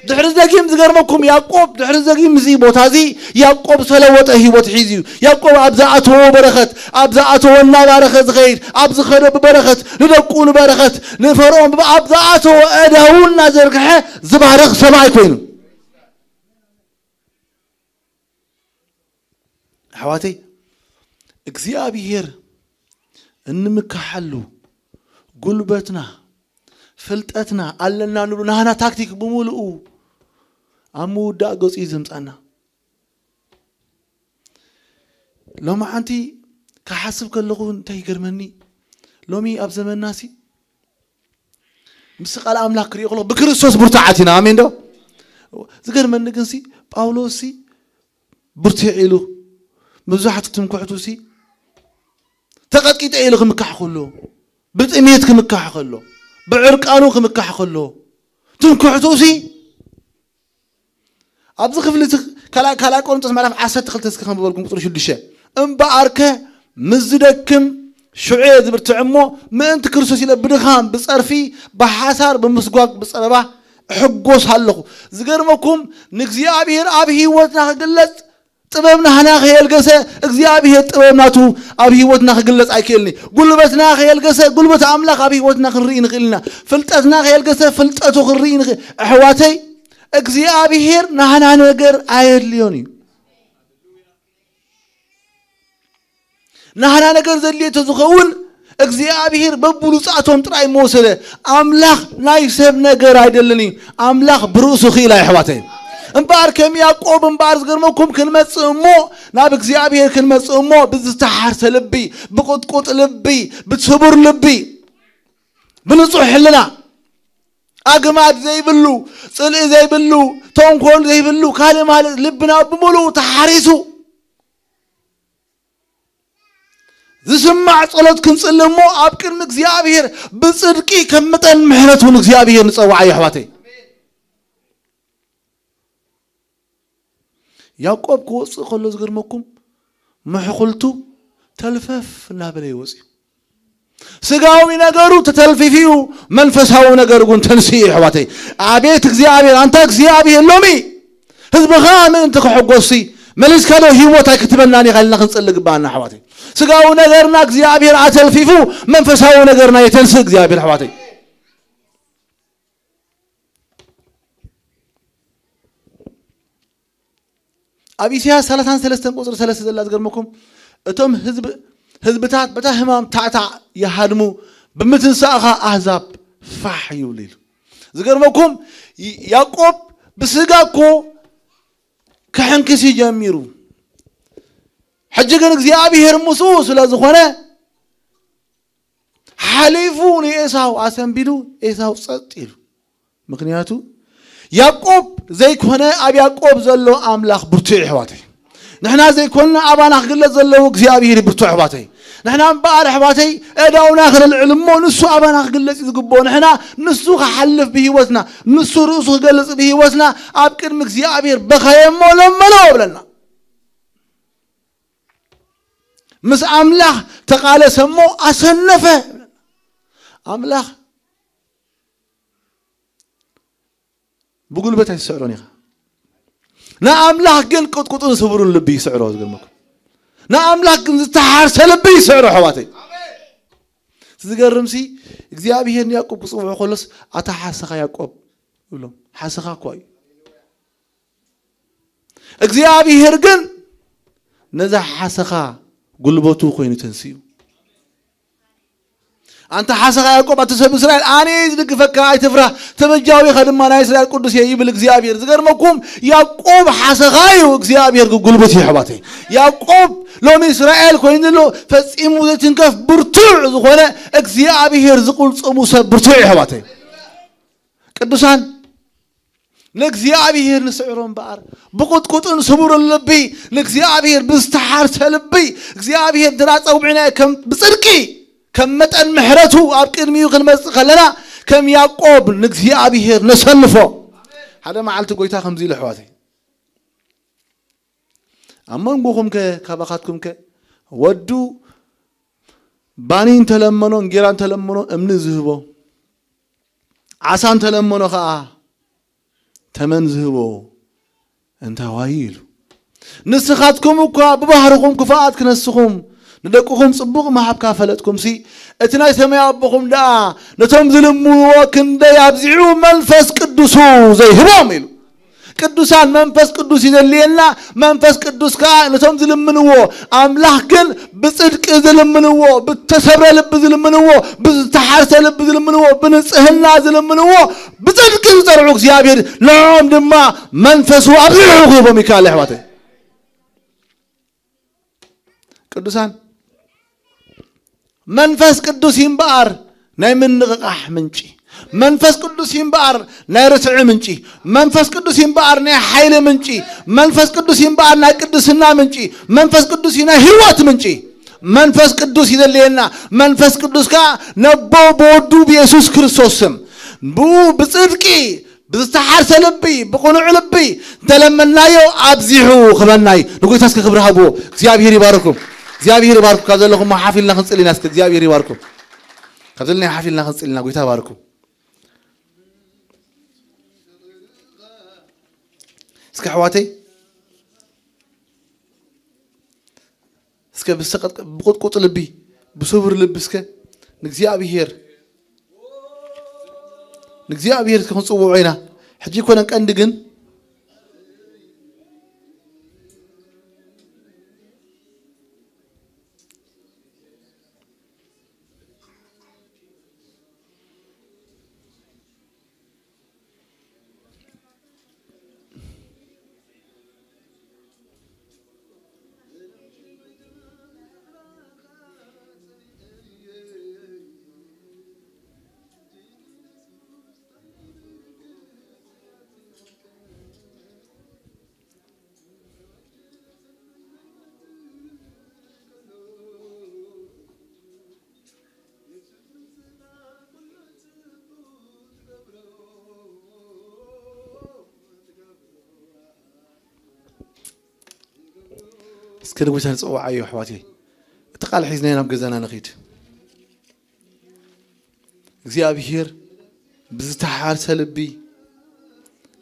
ድሕሪ ደጊም ዝገርመኩም ያዕቆብ ድሕሪ ደጊም እዚ ቦታ እዚ ያዕቆብ ዝተለወጠ ህይወት ሒዙ እዩ። ያዕቆብ ኣብ ዝኣተዎ በረኸት፣ ኣብ ዝኣተዎ እናባረኸ ዝኸይድ፣ ኣብ ዝኸዶ ብበረኸት፣ ንደቁ ንበረኸት፣ ንፈርዖን ኣብ ዝኣተዎ ኣእዳዉ እናዘርግሐ ዝባርኽ ሰብኣይ ኮይኑ። ኣሕዋተይ፣ እግዚኣብሔር እንምካሓሉ ጉልበትና፣ ፍልጠትና ኣለና ንብሉ ናህና ታክቲክ ብምሉኡ ኣብ ምውዳእ ገጹ እዩ ዘምጻና። ሎሚ ሓንቲ ክሓስብ ከለኹ እንታይ ይገርመኒ፣ ሎሚ ኣብ ዘመንና ሲ ምስ ቃል ኣምላኽ ክሪኦ ከለኹ ብክርስቶስ ብርቱዓት ኢና። ኣሜን ዶ? ዝገርመኒ ግን ሲ ጳውሎስ ሲ ብርትዕ ኢሉ፣ መብዛሕትኡ ትምክሕቱ ሲ ተቐጥቂጠ ኢሉ ክምካሕ ከሎ፣ ብጥሜት ክምካሕ ከሎ፣ ብዕርቃኑ ክምካሕ ከሎ፣ ትምክሕቱ ሲ ኣብዚ ክፍሊ እቲ ካልኣ ካልኣ ቆሮንቶስ ምዕራፍ ዓሰርተ ክልተ እስኪ ከንብበልኩም ቁጽሪ ሽዱሽተ። እምበኣርከ ምስ ዝደክም ሽዑ እየ ዝብርትዕ እሞ፣ ምእንቲ ክርስቶስ ኢለ ብድኻም ብጸርፊ ብሓሳር ብምስጓግ ብጸበባ እሕጎስ ኣለኹ። ዝገርመኩም ንእግዚኣብሔር ኣብ ህይወትና ክግለጽ ጥበብ ናህና ከየልገሰ እግዚኣብሔር ጥበብ ናቱ ኣብ ህይወትና ክግለጽ ኣይክእልን እዩ። ጉልበትና ከየልገሰ ጉልበት ኣምላኽ ኣብ ህይወትና ክንርኢ ንኽእል ኢና። ፍልጠትና ከየልገሰ ፍልጠቱ ክንርኢ ንኽእል። ኣሕዋተይ እግዚኣብሔር ናህና ነገር ኣየድልዮን እዩ። ናህና ነገር ዘድልዮ ተዝኸውን እግዚኣብሔር በብሉጻቶም ጥራይ መወሰደ። ኣምላኽ ናይ ሰብ ነገር ኣይደልን እዩ። ኣምላኽ ብርእሱ ክኢላ እዩ ኣሕዋተይ። እምበኣር ከም ያዕቆብ እምበኣር ዝገርመኩም ክንመጽእ እሞ ናብ እግዚኣብሔር ክንመጽእ እሞ ብዝተሓርሰ ልቢ፣ ብቕጥቁጥ ልቢ፣ ብስቡር ልቢ፣ ብንጹሕ ሕልና ኣግማድ ዘይብሉ፣ ጽልኢ ዘይብሉ፣ ተንኮል ዘይብሉ፣ ካልእ ማለት ልብና ብምሉኡ ተሓሪሱ ዝስማዕ ጸሎት ክንጽሊ እሞ ኣብ ቅድሚ እግዚኣብሔር ብጽድቂ ከም መጠን ምሕረቱ ንእግዚኣብሔር ንጸውዓ እዩ ኣሕዋተይ። ያዕቆብ ክወጽእ ከሎ ዝገርመኩም ምሕኹልቱ ተልፈፍ እናበለ ይወጽእ እዩ። ስጋዊ ነገሩ ተተልፊፉ እዩ፣ መንፈሳዊ ነገሩ ግን ተንስኡ እዩ ኣሕዋተይ። ኣቤት እግዚኣብሔር፣ ኣንታ እግዚኣብሔር ሎሚ ህዝብኻ ምእንቲ ክሕጎስሲ መሊስካ ዶ ህይወት ኣይክትበናን ኢኻ ኢልና ክንጽሊ ግባኣና ኣሕዋተይ። ስጋዊ ነገርና እግዚኣብሔር ኣተልፊፉ መንፈሳዊ ነገርና የተንስእ እግዚኣብሔር ኣሕዋተይ። ኣብ ኢሳያስ ሰላሳን ሰለስተን ቁፅሪ ሰለስተ ዘላ ዝገርመኩም፣ እቶም ህዝብ ህዝብታት በታ ህማም ታዕታዕ ይሃድሙ፣ ብምትንሳእኻ ኣህዛብ ፋሕ ይብሉ ኢሉ። ዝገርመኩም፣ ያዕቆብ ብስጋ እኮ ክሕንክስ እዩ ጀሚሩ። ሕጂ ግን እግዚኣብሔር ምስኡ ስለ ዝኾነ ሓሊፉ ንኤሳው ኣሰንቢዱ፣ ኤሳው ጸጥ ኢሉ። ምክንያቱ ያዕቆብ ዘይኮነ ኣብ ያዕቆብ ዘሎ ኣምላኽ ብርቱዕ እዩ ኣሕዋተይ። ንሕና ዘይኮንና ኣባና ክግለጽ ዘለዎ እግዚኣብሔር እዩ ብርቱዕ ኣሕዋተይ። ንሕና እምበኣር ኣሕዋተይ ኣእዳውና ክነልዕል እሞ ንሱ ኣባና ክግለጽ እዩ ዝግብኦ። ንሕና ንሱ ክሓልፍ ብህይወትና፣ ንሱ ርእሱ ክገልጽ ብህይወትና ኣብ ቅድሚ እግዚኣብሔር በኸየ እሞ ለመኖ ብለና። ምስ ኣምላኽ ተቓለሰ እሞ ኣሰነፈ። ኣምላኽ ብጉልበት ኣይትስዕሮን ኢኻ። ንኣምላኽ ግን ቅጥቁጥን ስቡርን ልቢ ይስዕሮ። ዝገርመኩም፣ ንኣምላኽ ግን ዝተሓርሰ ልቢ ይስዕሮ ኣሕዋተይ። ዝገርምሲ እግዚኣብሔር ንያዕቆብ ክጽውዖ ከሎስ ኣታ ሓሰኻ ያዕቆብ ይብሎ። ሓሰኻ እኳ እዩ። እግዚኣብሔር ግን ነዛ ሓሰኻ ጉልበቱ ኮይኑ ተንስኡ። ኣንታ ሓሰኻ ያዕቆብ፣ ኣቲ ሰብ እስራኤል፣ ኣነ እየ ዝድግፈካ፣ ኣይትፍራህ፣ ተበጃዊኻ ድማ ናይ እስራኤል ቅዱስ እየ ይብል እግዚኣብሔር። ዝገርመኩም፣ ያዕቆብ ሓሰኻ እዩ፣ እግዚኣብሔር ግን ጉልበት እዩ ኣሕዋተይ። ያዕቆብ ሎሚ እስራኤል ኮይኑ ዘሎ ፈጺሙ ዘይትንከፍ ብርቱዕ ዝኾነ እግዚኣብሔር ዝቁልጽሙ ሰብ ብርቱዕ እዩ ኣሕዋተይ። ቅዱሳን ንእግዚኣብሔር ንስዕሮ እምበኣር ብቁጥቁጥን ስቡርን ልቢ ንእግዚኣብሔር ብዝተሓርሰ ልቢ እግዚኣብሔር ድራ ጸውዒና ከም ብጽድቂ ከም መጠን ምሕረቱ ኣብ ቅድሚኡ ክንመጽእ ከለና ከም ያዕቆብ ንእግዚኣብሔር ነሰንፎ። ሓደ መዓልቲ ጎይታ ከምዚ ኢሉ ኣሕዋተይ፣ ኣብ መንጎኹም ከ ካባኻትኩም ከ ወዱ ባኒ እንተለመኖ እንጌራ እንተለመኖ እምኒ ዝህቦ ዓሳ እንተለመኖ ኸዓ ተመን ዝህቦ እንታዋይ ኢሉ። ንስኻትኩም እኳ ብባህርኹም ክፉኣት ክነስኹም ንደቅኹም ጽቡቕ ምሃብ ካፈለጥኩምሲ እቲ ናይ ሰማይ ኣቦኹም ደኣ ነቶም ዝልምንዎ ክንደይ ኣብዚሑ መንፈስ ቅዱሱ ዘይህቦም ኢሉ። ቅዱሳን መንፈስ ቅዱስ ይደልየና። መንፈስ ቅዱስ ከኣ ነቶም ዝልምንዎ ኣምላኽ ግን ብጽድቂ ዝልምንዎ፣ ብተሰብረ ልቢ ዝልምንዎ፣ ብዝተሓርሰ ልቢ ዝልምንዎ፣ ብንጽህና ዝልምንዎ ብጽድቂ ዝጸርዑ እግዚኣብሔር ንዕኦም ድማ መንፈሱ ኣብዚሑ ክህቦም ይከኣል ኣሕዋተይ። ቅዱሳን መንፈስ ቅዱስ ይምበኣር ናይ ምንቕቓሕ ምንጪ። መንፈስ ቅዱስ ይምበኣር ናይ ርትዒ ምንጪ። መንፈስ ቅዱስ ይምበኣር ናይ ሓይሊ ምንጪ። መንፈስ ቅዱስ ይምበኣር ናይ ቅድስና ምንጪ። መንፈስ ቅዱስ እዩ ናይ ህይወት ምንጪ። መንፈስ ቅዱስ ይደልየና። መንፈስ ቅዱስ ከኣ ነቦ ብወዱ ብየሱስ ክርስቶስ ስም ብኡ ብጽድቂ ብዝተሓርሰ ልቢ ብቕኑዕ ልቢ እንተለመናዮ ኣብዚሑ ክበናይ ንጎይታ እስከ ክብሪ ሃብዎ። እግዚኣብሔር ይባርኩም። እግዚኣብሔር ይባርኩም። ካብ ዘለኹም ሓፍ ኢልና ክንጽል ኢና እስከ እግዚኣብሔር ይባርኩም። ካብ ዘለና ሓፍ ኢልና ክንጽል ኢና። ጎይታ ይባርኩም። እስከ ኣሕዋተይ እስከ ብሰቀጥ ብቁጥቁጥ ልቢ ብስቡር ልቢ እስከ ንእግዚኣብሔር ንእግዚኣብሔር እስከ ክንጽውዖ ኢና። ሕጂ ይኮነን ቀንዲ ግን እስከ ንጎይታ ንጽውዓዮ ኣሕዋተይ። እቲ ቃል ሒዝናዮ ናብ ገዛና ንኺድ። እግዚኣብሔር ብዝተሓርሰ ልቢ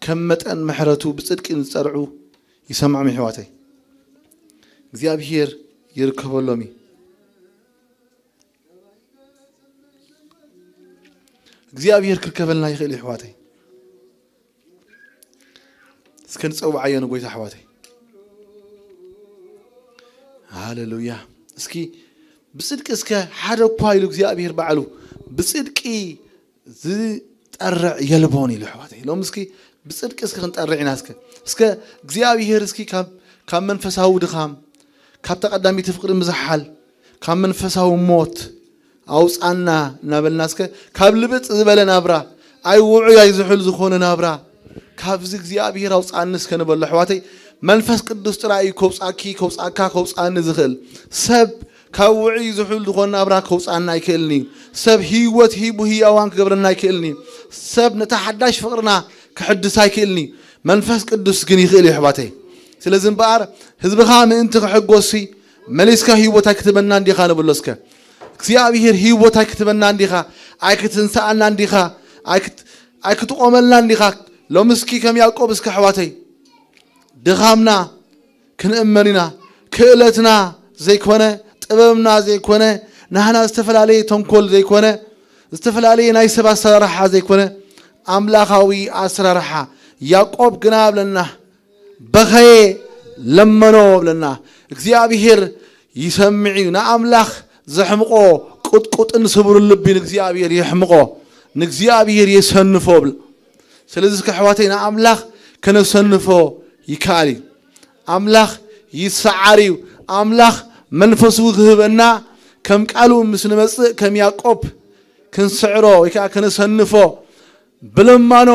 ከም መጠን ምሕረቱ ብጽድቂ ንዝጸርዑ ይሰምዖም ኣሕዋተይ። እግዚኣብሔር ይርከበሎም እዩ። እግዚኣብሔር ክርከበልና ይኽእል እዩ ኣሕዋተይ። እስከ ንጸውዓዮ ንጎይታ ኣሕዋተይ። ሃሌሉያ። እስኪ ብጽድቂ እስከ ሓደ እኳ ኢሉ እግዚኣብሔር ባዕሉ ብጽድቂ ዝጠርዕ የልቦን ኢሉ ኣሕዋተይ። ሎም እስኪ ብጽድቂ እስኪ ክንጠርዕ ኢና እስከ። እስከ እግዚኣብሔር እስኪ ካብ፣ ካብ መንፈሳዊ ድኻም፣ ካብ ተቐዳሚቲ ፍቕሪ ምዝሓል፣ ካብ መንፈሳዊ ሞት ኣውጻና እናበልና እስከ ካብ ልብጥ ዝበለ ናብራ፣ ኣይ ውዑይ ኣይ ዝሑል ዝኾነ ናብራ፣ ካብዚ እግዚኣብሔር ኣውጻኒ እስከ ንበሎ ኣሕዋተይ። መንፈስ ቅዱስ ጥራይ እዩ ከውጻኪ፣ ከውጻካ፣ ከውጻኒ ዝኽእል። ሰብ ካብ ውዑይ ዝሑል ዝኾነ ናብራ ከውጻና ኣይክእልን እዩ። ሰብ ህይወት ሂቡ ህያዋን ክገብረና ኣይክእልን እዩ። ሰብ ነታ ሓዳሽ ፍቕርና ክሕድስ ኣይክእልን እዩ። መንፈስ ቅዱስ ግን ይኽእል እዩ ኣሕዋተይ። ስለዚ እምበኣር ህዝብኻ ምእንቲ ክሕጎሲ መሊስካ ህይወት ኣይክትበና እንዲኻ ንብሎ እስከ። እግዚኣብሔር ህይወት ኣይክትበና እንዲኻ፣ ኣይክትንስኣና እንዲኻ፣ ኣይክት-፣ ኣይክትቆመልና እንዲኻ። ሎም እስኪ ከም ያዕቆብ እስከ ኣሕዋተይ ድኻምና ክንእመን ኢና። ክእለትና ዘይኮነ፣ ጥበብና ዘይኮነ፣ ናህና ዝተፈላለየ ተንኮል ዘይኮነ፣ ዝተፈላለየ ናይ ሰብ ኣሰራርሓ ዘይኮነ፣ ኣምላኻዊ ኣሰራርሓ። ያዕቆብ ግና ብለና፣ በኸየ ለመኖ ብለና። እግዚኣብሔር ይሰምዕ እዩ። ንኣምላኽ ዘሕምቆ ቁጥቁጥን ስቡርን ልቢ ንእግዚኣብሔር የሕምቆ፣ ንእግዚኣብሔር የሰንፎ ብል። ስለዚ እስከ ኣሕዋተይ ንኣምላኽ ከነሰንፎ ይከኣል እዩ። ኣምላኽ ይሰዓር እዩ። ኣምላኽ መንፈሱ ክህበና ከም ቃሉ ምስ ንመጽእ ከም ያዕቆብ ክንስዕሮ ወይ ከዓ ከነሰንፎ ብልማኖ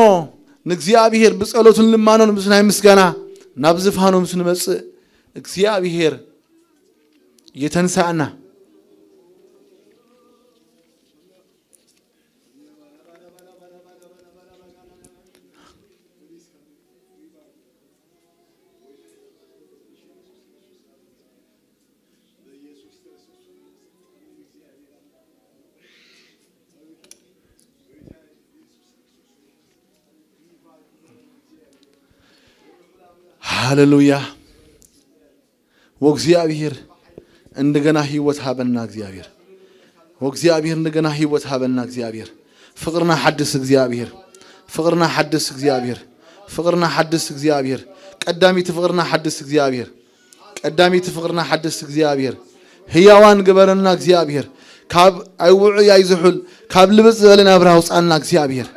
ንእግዚኣብሔር ብጸሎትን ልማኖን ምስ ናይ ምስጋና ናብ ዝፋኑ ምስ ንመጽእ እግዚኣብሔር የተንሳእና። ሃሌሉያ። ወእግዚኣብሔር እንደገና ህይወት ሃበና እግዚኣብሔር። ወእግዚኣብሔር እንደገና ህይወት ሃበና እግዚኣብሔር። ፍቕርና ሓድስ እግዚኣብሔር። ፍቕርና ሓድስ እግዚኣብሔር። ፍቕርና ሓድስ እግዚኣብሔር። ቀዳሚቲ ፍቕርና ሓድስ እግዚኣብሔር። ቀዳሚቲ ፍቕርና ሓድስ እግዚኣብሔር። ህያዋን ግበረና እግዚኣብሔር። ካብ ኣይውዑይ ኣይዝሑል፣ ካብ ልብጥ ዝበለ ናብራ ኣውጻና እግዚኣብሔር።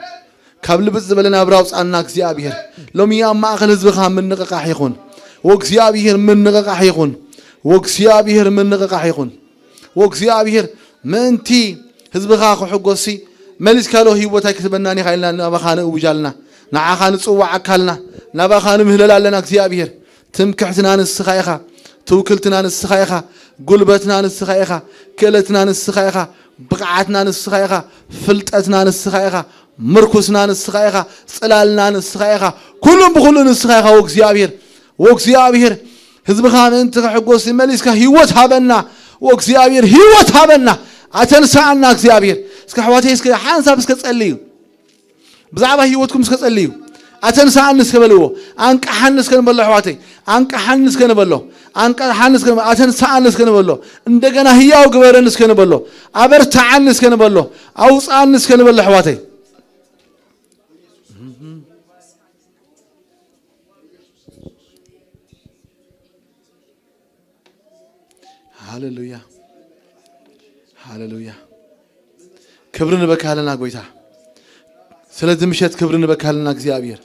ካብ ልብጥ ዝበለ ናብራ ኣውጻና እግዚኣብሔር። ሎሚ ኣብ ማእከል ህዝብኻ ምንቕቓሕ ይኹን። ወእግዚኣብሔር ምንቕቓሕ ይኹን። ወእግዚኣብሔር ምንቕቓሕ ይኹን። ወእግዚኣብሔር ምእንቲ ህዝብኻ ክሕጎሲ መሊስካ ሎ ህይወት ኣይክትበናን ኢኻ ኢልና ናባኻ ንእውጅ ኣለና። ንዓኻ ንጽዋዕ ኣካልና ናባኻ ንምህለል ኣለና እግዚኣብሔር። ትምክሕትና ንስኻ ኢኻ። ትውክልትና ንስኻ ኢኻ። ጉልበትና ንስኻ ኢኻ። ክእለትና ንስኻ ኢኻ። ብቕዓትና ንስኻ ኢኻ። ፍልጠትና ንስኻ ኢኻ። ምርኩስና ንስኻ ኢኻ። ጽላልና ንስኻ ኢኻ። ኩሉም ብኹሉ ንስኻ ኢኻ ወእግዚኣብሔር። ወእግዚኣብሔር ህዝብኻ ምእንቲ ክሕጎስ መሊስካ ህይወት ሃበና። ወእግዚኣብሔር ህይወት ሃበና። ኣተንስኣና እግዚኣብሔር። እስከ ኣሕዋተይ እስከ ሓንሳብ እስከ ጸልዩ። ብዛዕባ ህይወትኩም እስከ ጸልዩ። ኣተንስኣኒ እስከ በልዎ። ኣንቅሓኒ እስከ ንበሎ ኣሕዋተይ። ኣንቅሓኒ እስከ ንበሎ። ኣንቅሓኒ እስከ ንበሎ። ኣተንስኣኒ እስከ ንበሎ። እንደገና ህያው ግበረኒ እስከ ንበሎ። ኣበርትዓኒ እስከ ንበሎ። ኣውጽኣኒ እስከ ንበሎ ኣሕዋተይ። ሃሌሉያ። ሃሌሉያ። ክብሪ ንበካ ኣለና ጎይታ። ስለዚ ምሸት ክብሪ ንበካ ኣለና እግዚኣብሔር።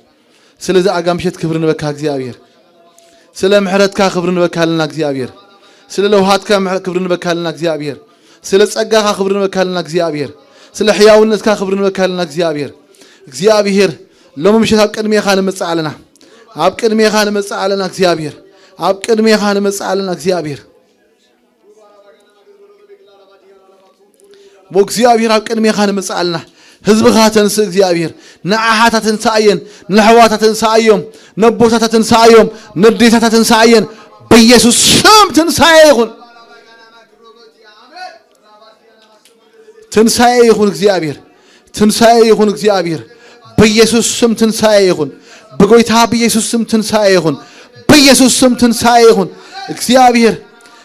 ስለዚ ኣጋ ምሸት ክብሪ ንበካ እግዚኣብሔር። ስለ ምሕረትካ ክብሪ ንበካ ኣለና እግዚኣብሔር። ስለ ለውሃትካ ምሕረት ክብሪ ንበካ ኣለና እግዚኣብሔር። ስለ ጸጋኻ ክብሪ ንበካ ኣለና እግዚኣብሔር። ስለ ሕያውነትካ ክብሪ ንበካ ኣለና እግዚኣብሔር። እግዚኣብሔር ሎሚ ምሸት ኣብ ቅድሜኻ ንመጽእ ኣለና። ኣብ ቅድሜኻ ንመጽእ ኣለና እግዚኣብሔር። ኣብ ቅድሜኻ ንመጽእ ኣለና እግዚኣብሔር። ወእግዚኣብሔር ኣብ ቅድሜኻ ንመጽእ ኣለና። ህዝብኻ ተንስእ እግዚኣብሔር። ንኣሓታ ትንሳእየን፣ ንኣሕዋታ ትንሳእዮም፣ ነቦታታ ትንሳእዮም፣ ነዴታታ ትንሳእየን። በኢየሱስ ስም ትንሳኤ ይኹን። ትንሳኤ ይኹን እግዚኣብሔር። ትንሳኤ ይኹን እግዚኣብሔር። በኢየሱስ ስም ትንሳኤ ይኹን። ብጎይታ በኢየሱስ ስም ትንሳኤ ይኹን። በኢየሱስ ስም ትንሳኤ ይኹን። እግዚኣብሔር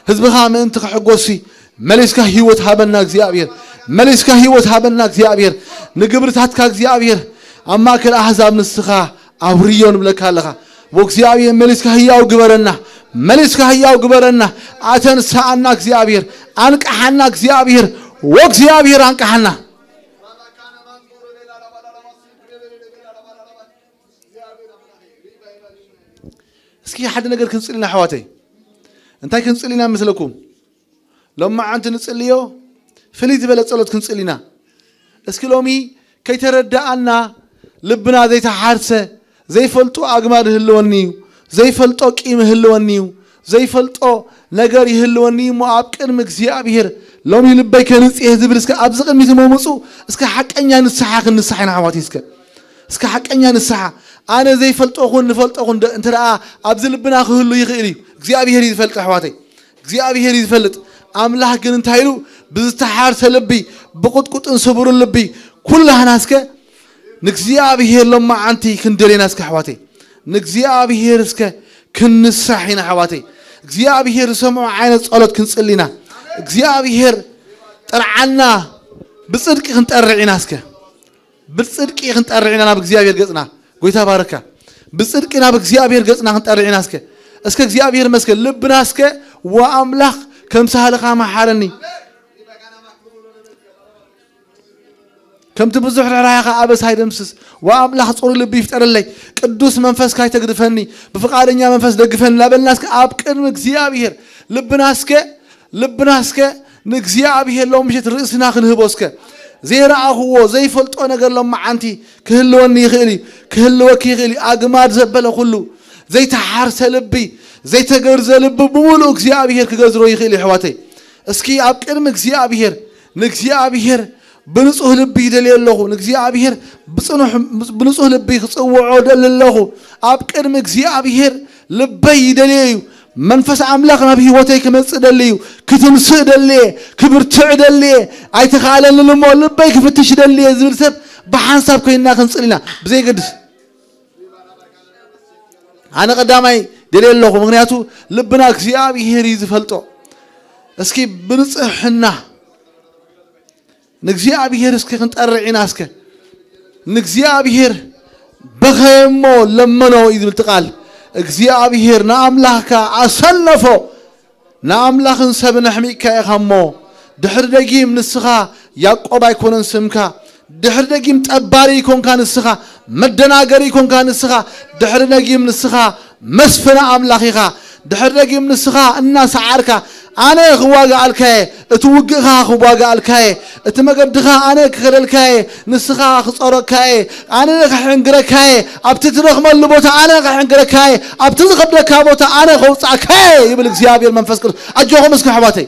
ህዝብኻ ምእንቲ ክሕጎሲ መሊስካ ህይወት ሃበና እግዚኣብሔር። መሊስካ ህይወት ሃበና እግዚኣብሔር። ንግብርታትካ እግዚኣብሔር ኣብ ማእከል ኣሕዛብ ንስኻ ኣብርዮ ንብለካ ኣለኻ። ወእግዚኣብሔር መሊስካ ህያው ግበረና። መሊስካ ህያው ግበረና። ኣተንስኣና እግዚኣብሔር፣ ኣንቅሓና እግዚኣብሔር፣ ወእግዚኣብሔር ኣንቅሓና። እስኪ ሓደ ነገር ክንጽልና ኣሕዋተይ። እንታይ ክንጽልና መስለኩም? ሎማዓንቲ ንጽልዮ ፍልይ ዝበለ ጸሎት ክንጽል ኢና። እስኪ ሎሚ ከይተረዳኣና ልብና ዘይተሓርሰ ዘይፈልጦ ኣግማድ ህልወኒ እዩ፣ ዘይፈልጦ ቂም ህልወኒ እዩ፣ ዘይፈልጦ ነገር ይህልወኒ እሞ ኣብ ቅድሚ እግዚኣብሔር ሎሚ ልበይ ከንጽህ ዝብል እስከ ኣብዚ ቅድሚት መምፁ እስከ ሓቀኛ ንስሓ ክንንሳሕ ኢና ኣሕዋት እስከ እስከ ሓቀኛ ንስሓ ኣነ ዘይፈልጦ ኩን ንፈልጦ ኩን እንተ ደኣ ኣብዚ ልብና ክህሉ ይኽእል እዩ። እግዚኣብሔር እዩ ዝፈልጥ ኣሕዋተይ። እግዚኣብሔር እዩ ዝፈልጥ። ኣምላኽ ግን እንታይ ኢሉ? ብዝተሓርሰ ልቢ፣ ብቕጥቁጥን ስቡርን ልቢ ኩላህና እስከ ንእግዚኣብሔር ሎማዓንቲ ክንደልየና እስከ ኣሕዋተይ ንእግዚኣብሔር እስከ ክንንሳሕ ኢና ኣሕዋተይ። እግዚኣብሔር ዝሰምዖ ዓይነት ጸሎት ክንጽል ኢና። እግዚኣብሔር ጠርዓና ብጽድቂ ክንጠርዕ ኢና እስከ ብጽድቂ ክንጠርዕ ኢና ናብ እግዚኣብሔር ገጽና። ጎይታ ባረካ። ብጽድቂ ናብ እግዚኣብሔር ገጽና ክንጠርዕ ኢና እስከ እስከ እግዚኣብሔር መስከ ልብና እስከ ወኣምላኽ ከም ሳህልኻ መሓረኒ ከምቲ ብዙሕ ርሕራሕኻ ኣበሳ ይደምስስ። ወኣምላኽ ጽሩ ልቢ ይፍጠረለይ። ቅዱስ መንፈስካ ይተግድፈኒ። ብፍቓደኛ መንፈስ ደግፈኒ ላበልና እስከ ኣብ ቅድሚ እግዚኣብሔር ልብና እስከ ልብና እስከ ንእግዚኣብሔር ሎም ምሸት ርእስና ክንህቦ እስከ ዘይረኣኽዎ ዘይፈልጦ ነገር ሎም መዓንቲ ክህልወኒ ይኽእል እዩ። ክህልወኪ ይኽእል እዩ። ኣግማድ ዘበለ ኩሉ ዘይተሓርሰ ልቢ ዘይተገርዘ ልቢ ብምሉእ እግዚኣብሔር ክገዝሮ ይኽእል እዩ። ኣሕዋተይ እስኪ ኣብ ቅድሚ እግዚኣብሔር ንእግዚኣብሔር ብንጹህ ልቢ ይደልየ ኣለኹ። ንእግዚኣብሔር ብጽኑሕ ብንጹህ ልቢ ክጽውዖ ደሊ ኣለኹ። ኣብ ቅድሚ እግዚኣብሔር ልበይ ይደልየ እዩ። መንፈስ ኣምላኽ ናብ ህይወተይ ክመጽእ ደሊ እዩ። ክትንስእ ደልየ፣ ክብርትዕ ደልየ፣ ኣይተኻእለንን እሞ ልበይ ክፍትሽ ደልየ ዝብል ሰብ ብሓንሳብ ኮይንና ክንጽል ኢና። ብዘይገድስ ኣነ ቀዳማይ ደልየ ኣለኹ። ምክንያቱ ልብና እግዚኣብሔር እዩ ዝፈልጦ። እስኪ ብንጽሕና ንእግዚኣብሔር እስኪ ክንጠርዕ ኢና እስከ ንእግዚኣብሔር በኸየ እሞ ለመኖ እዩ ዝብል እቲ ቃል። እግዚኣብሔር ንኣምላኽካ ኣሰነፎ። ንኣምላኽን ሰብን ኣሕሚቕካ ኢኻ እሞ ድሕሪ ደጊም ንስኻ ያዕቆብ ኣይኮነን ስምካ። ድሕሪ ደጊም ጠባሪ ይኮንካ ንስኻ መደናገሪ ይኮንካ ንስኻ ድሕሪ ደጊም ንስኻ መስፍና ኣምላኽ ኢኻ። ድሕሪ ደጊም ንስኻ እናሰዓርካ ኣነ ክዋጋኣልካየ እቲ ውግእኻ ክዋጋኣልካየ እቲ መገድኻ ኣነ ክኸደልካየ ንስኻ ክጸረካየ ኣነ ክሕንግረካየ ኣብቲ ትደኽመሉ ቦታ ኣነ ክሕንግረካየ ኣብቲ ዝኸብደካ ቦታ ኣነ ከውጻእካየ ይብል እግዚኣብሔር መንፈስ ቅዱስ። ኣጆኹም እስከ ኣሕዋተይ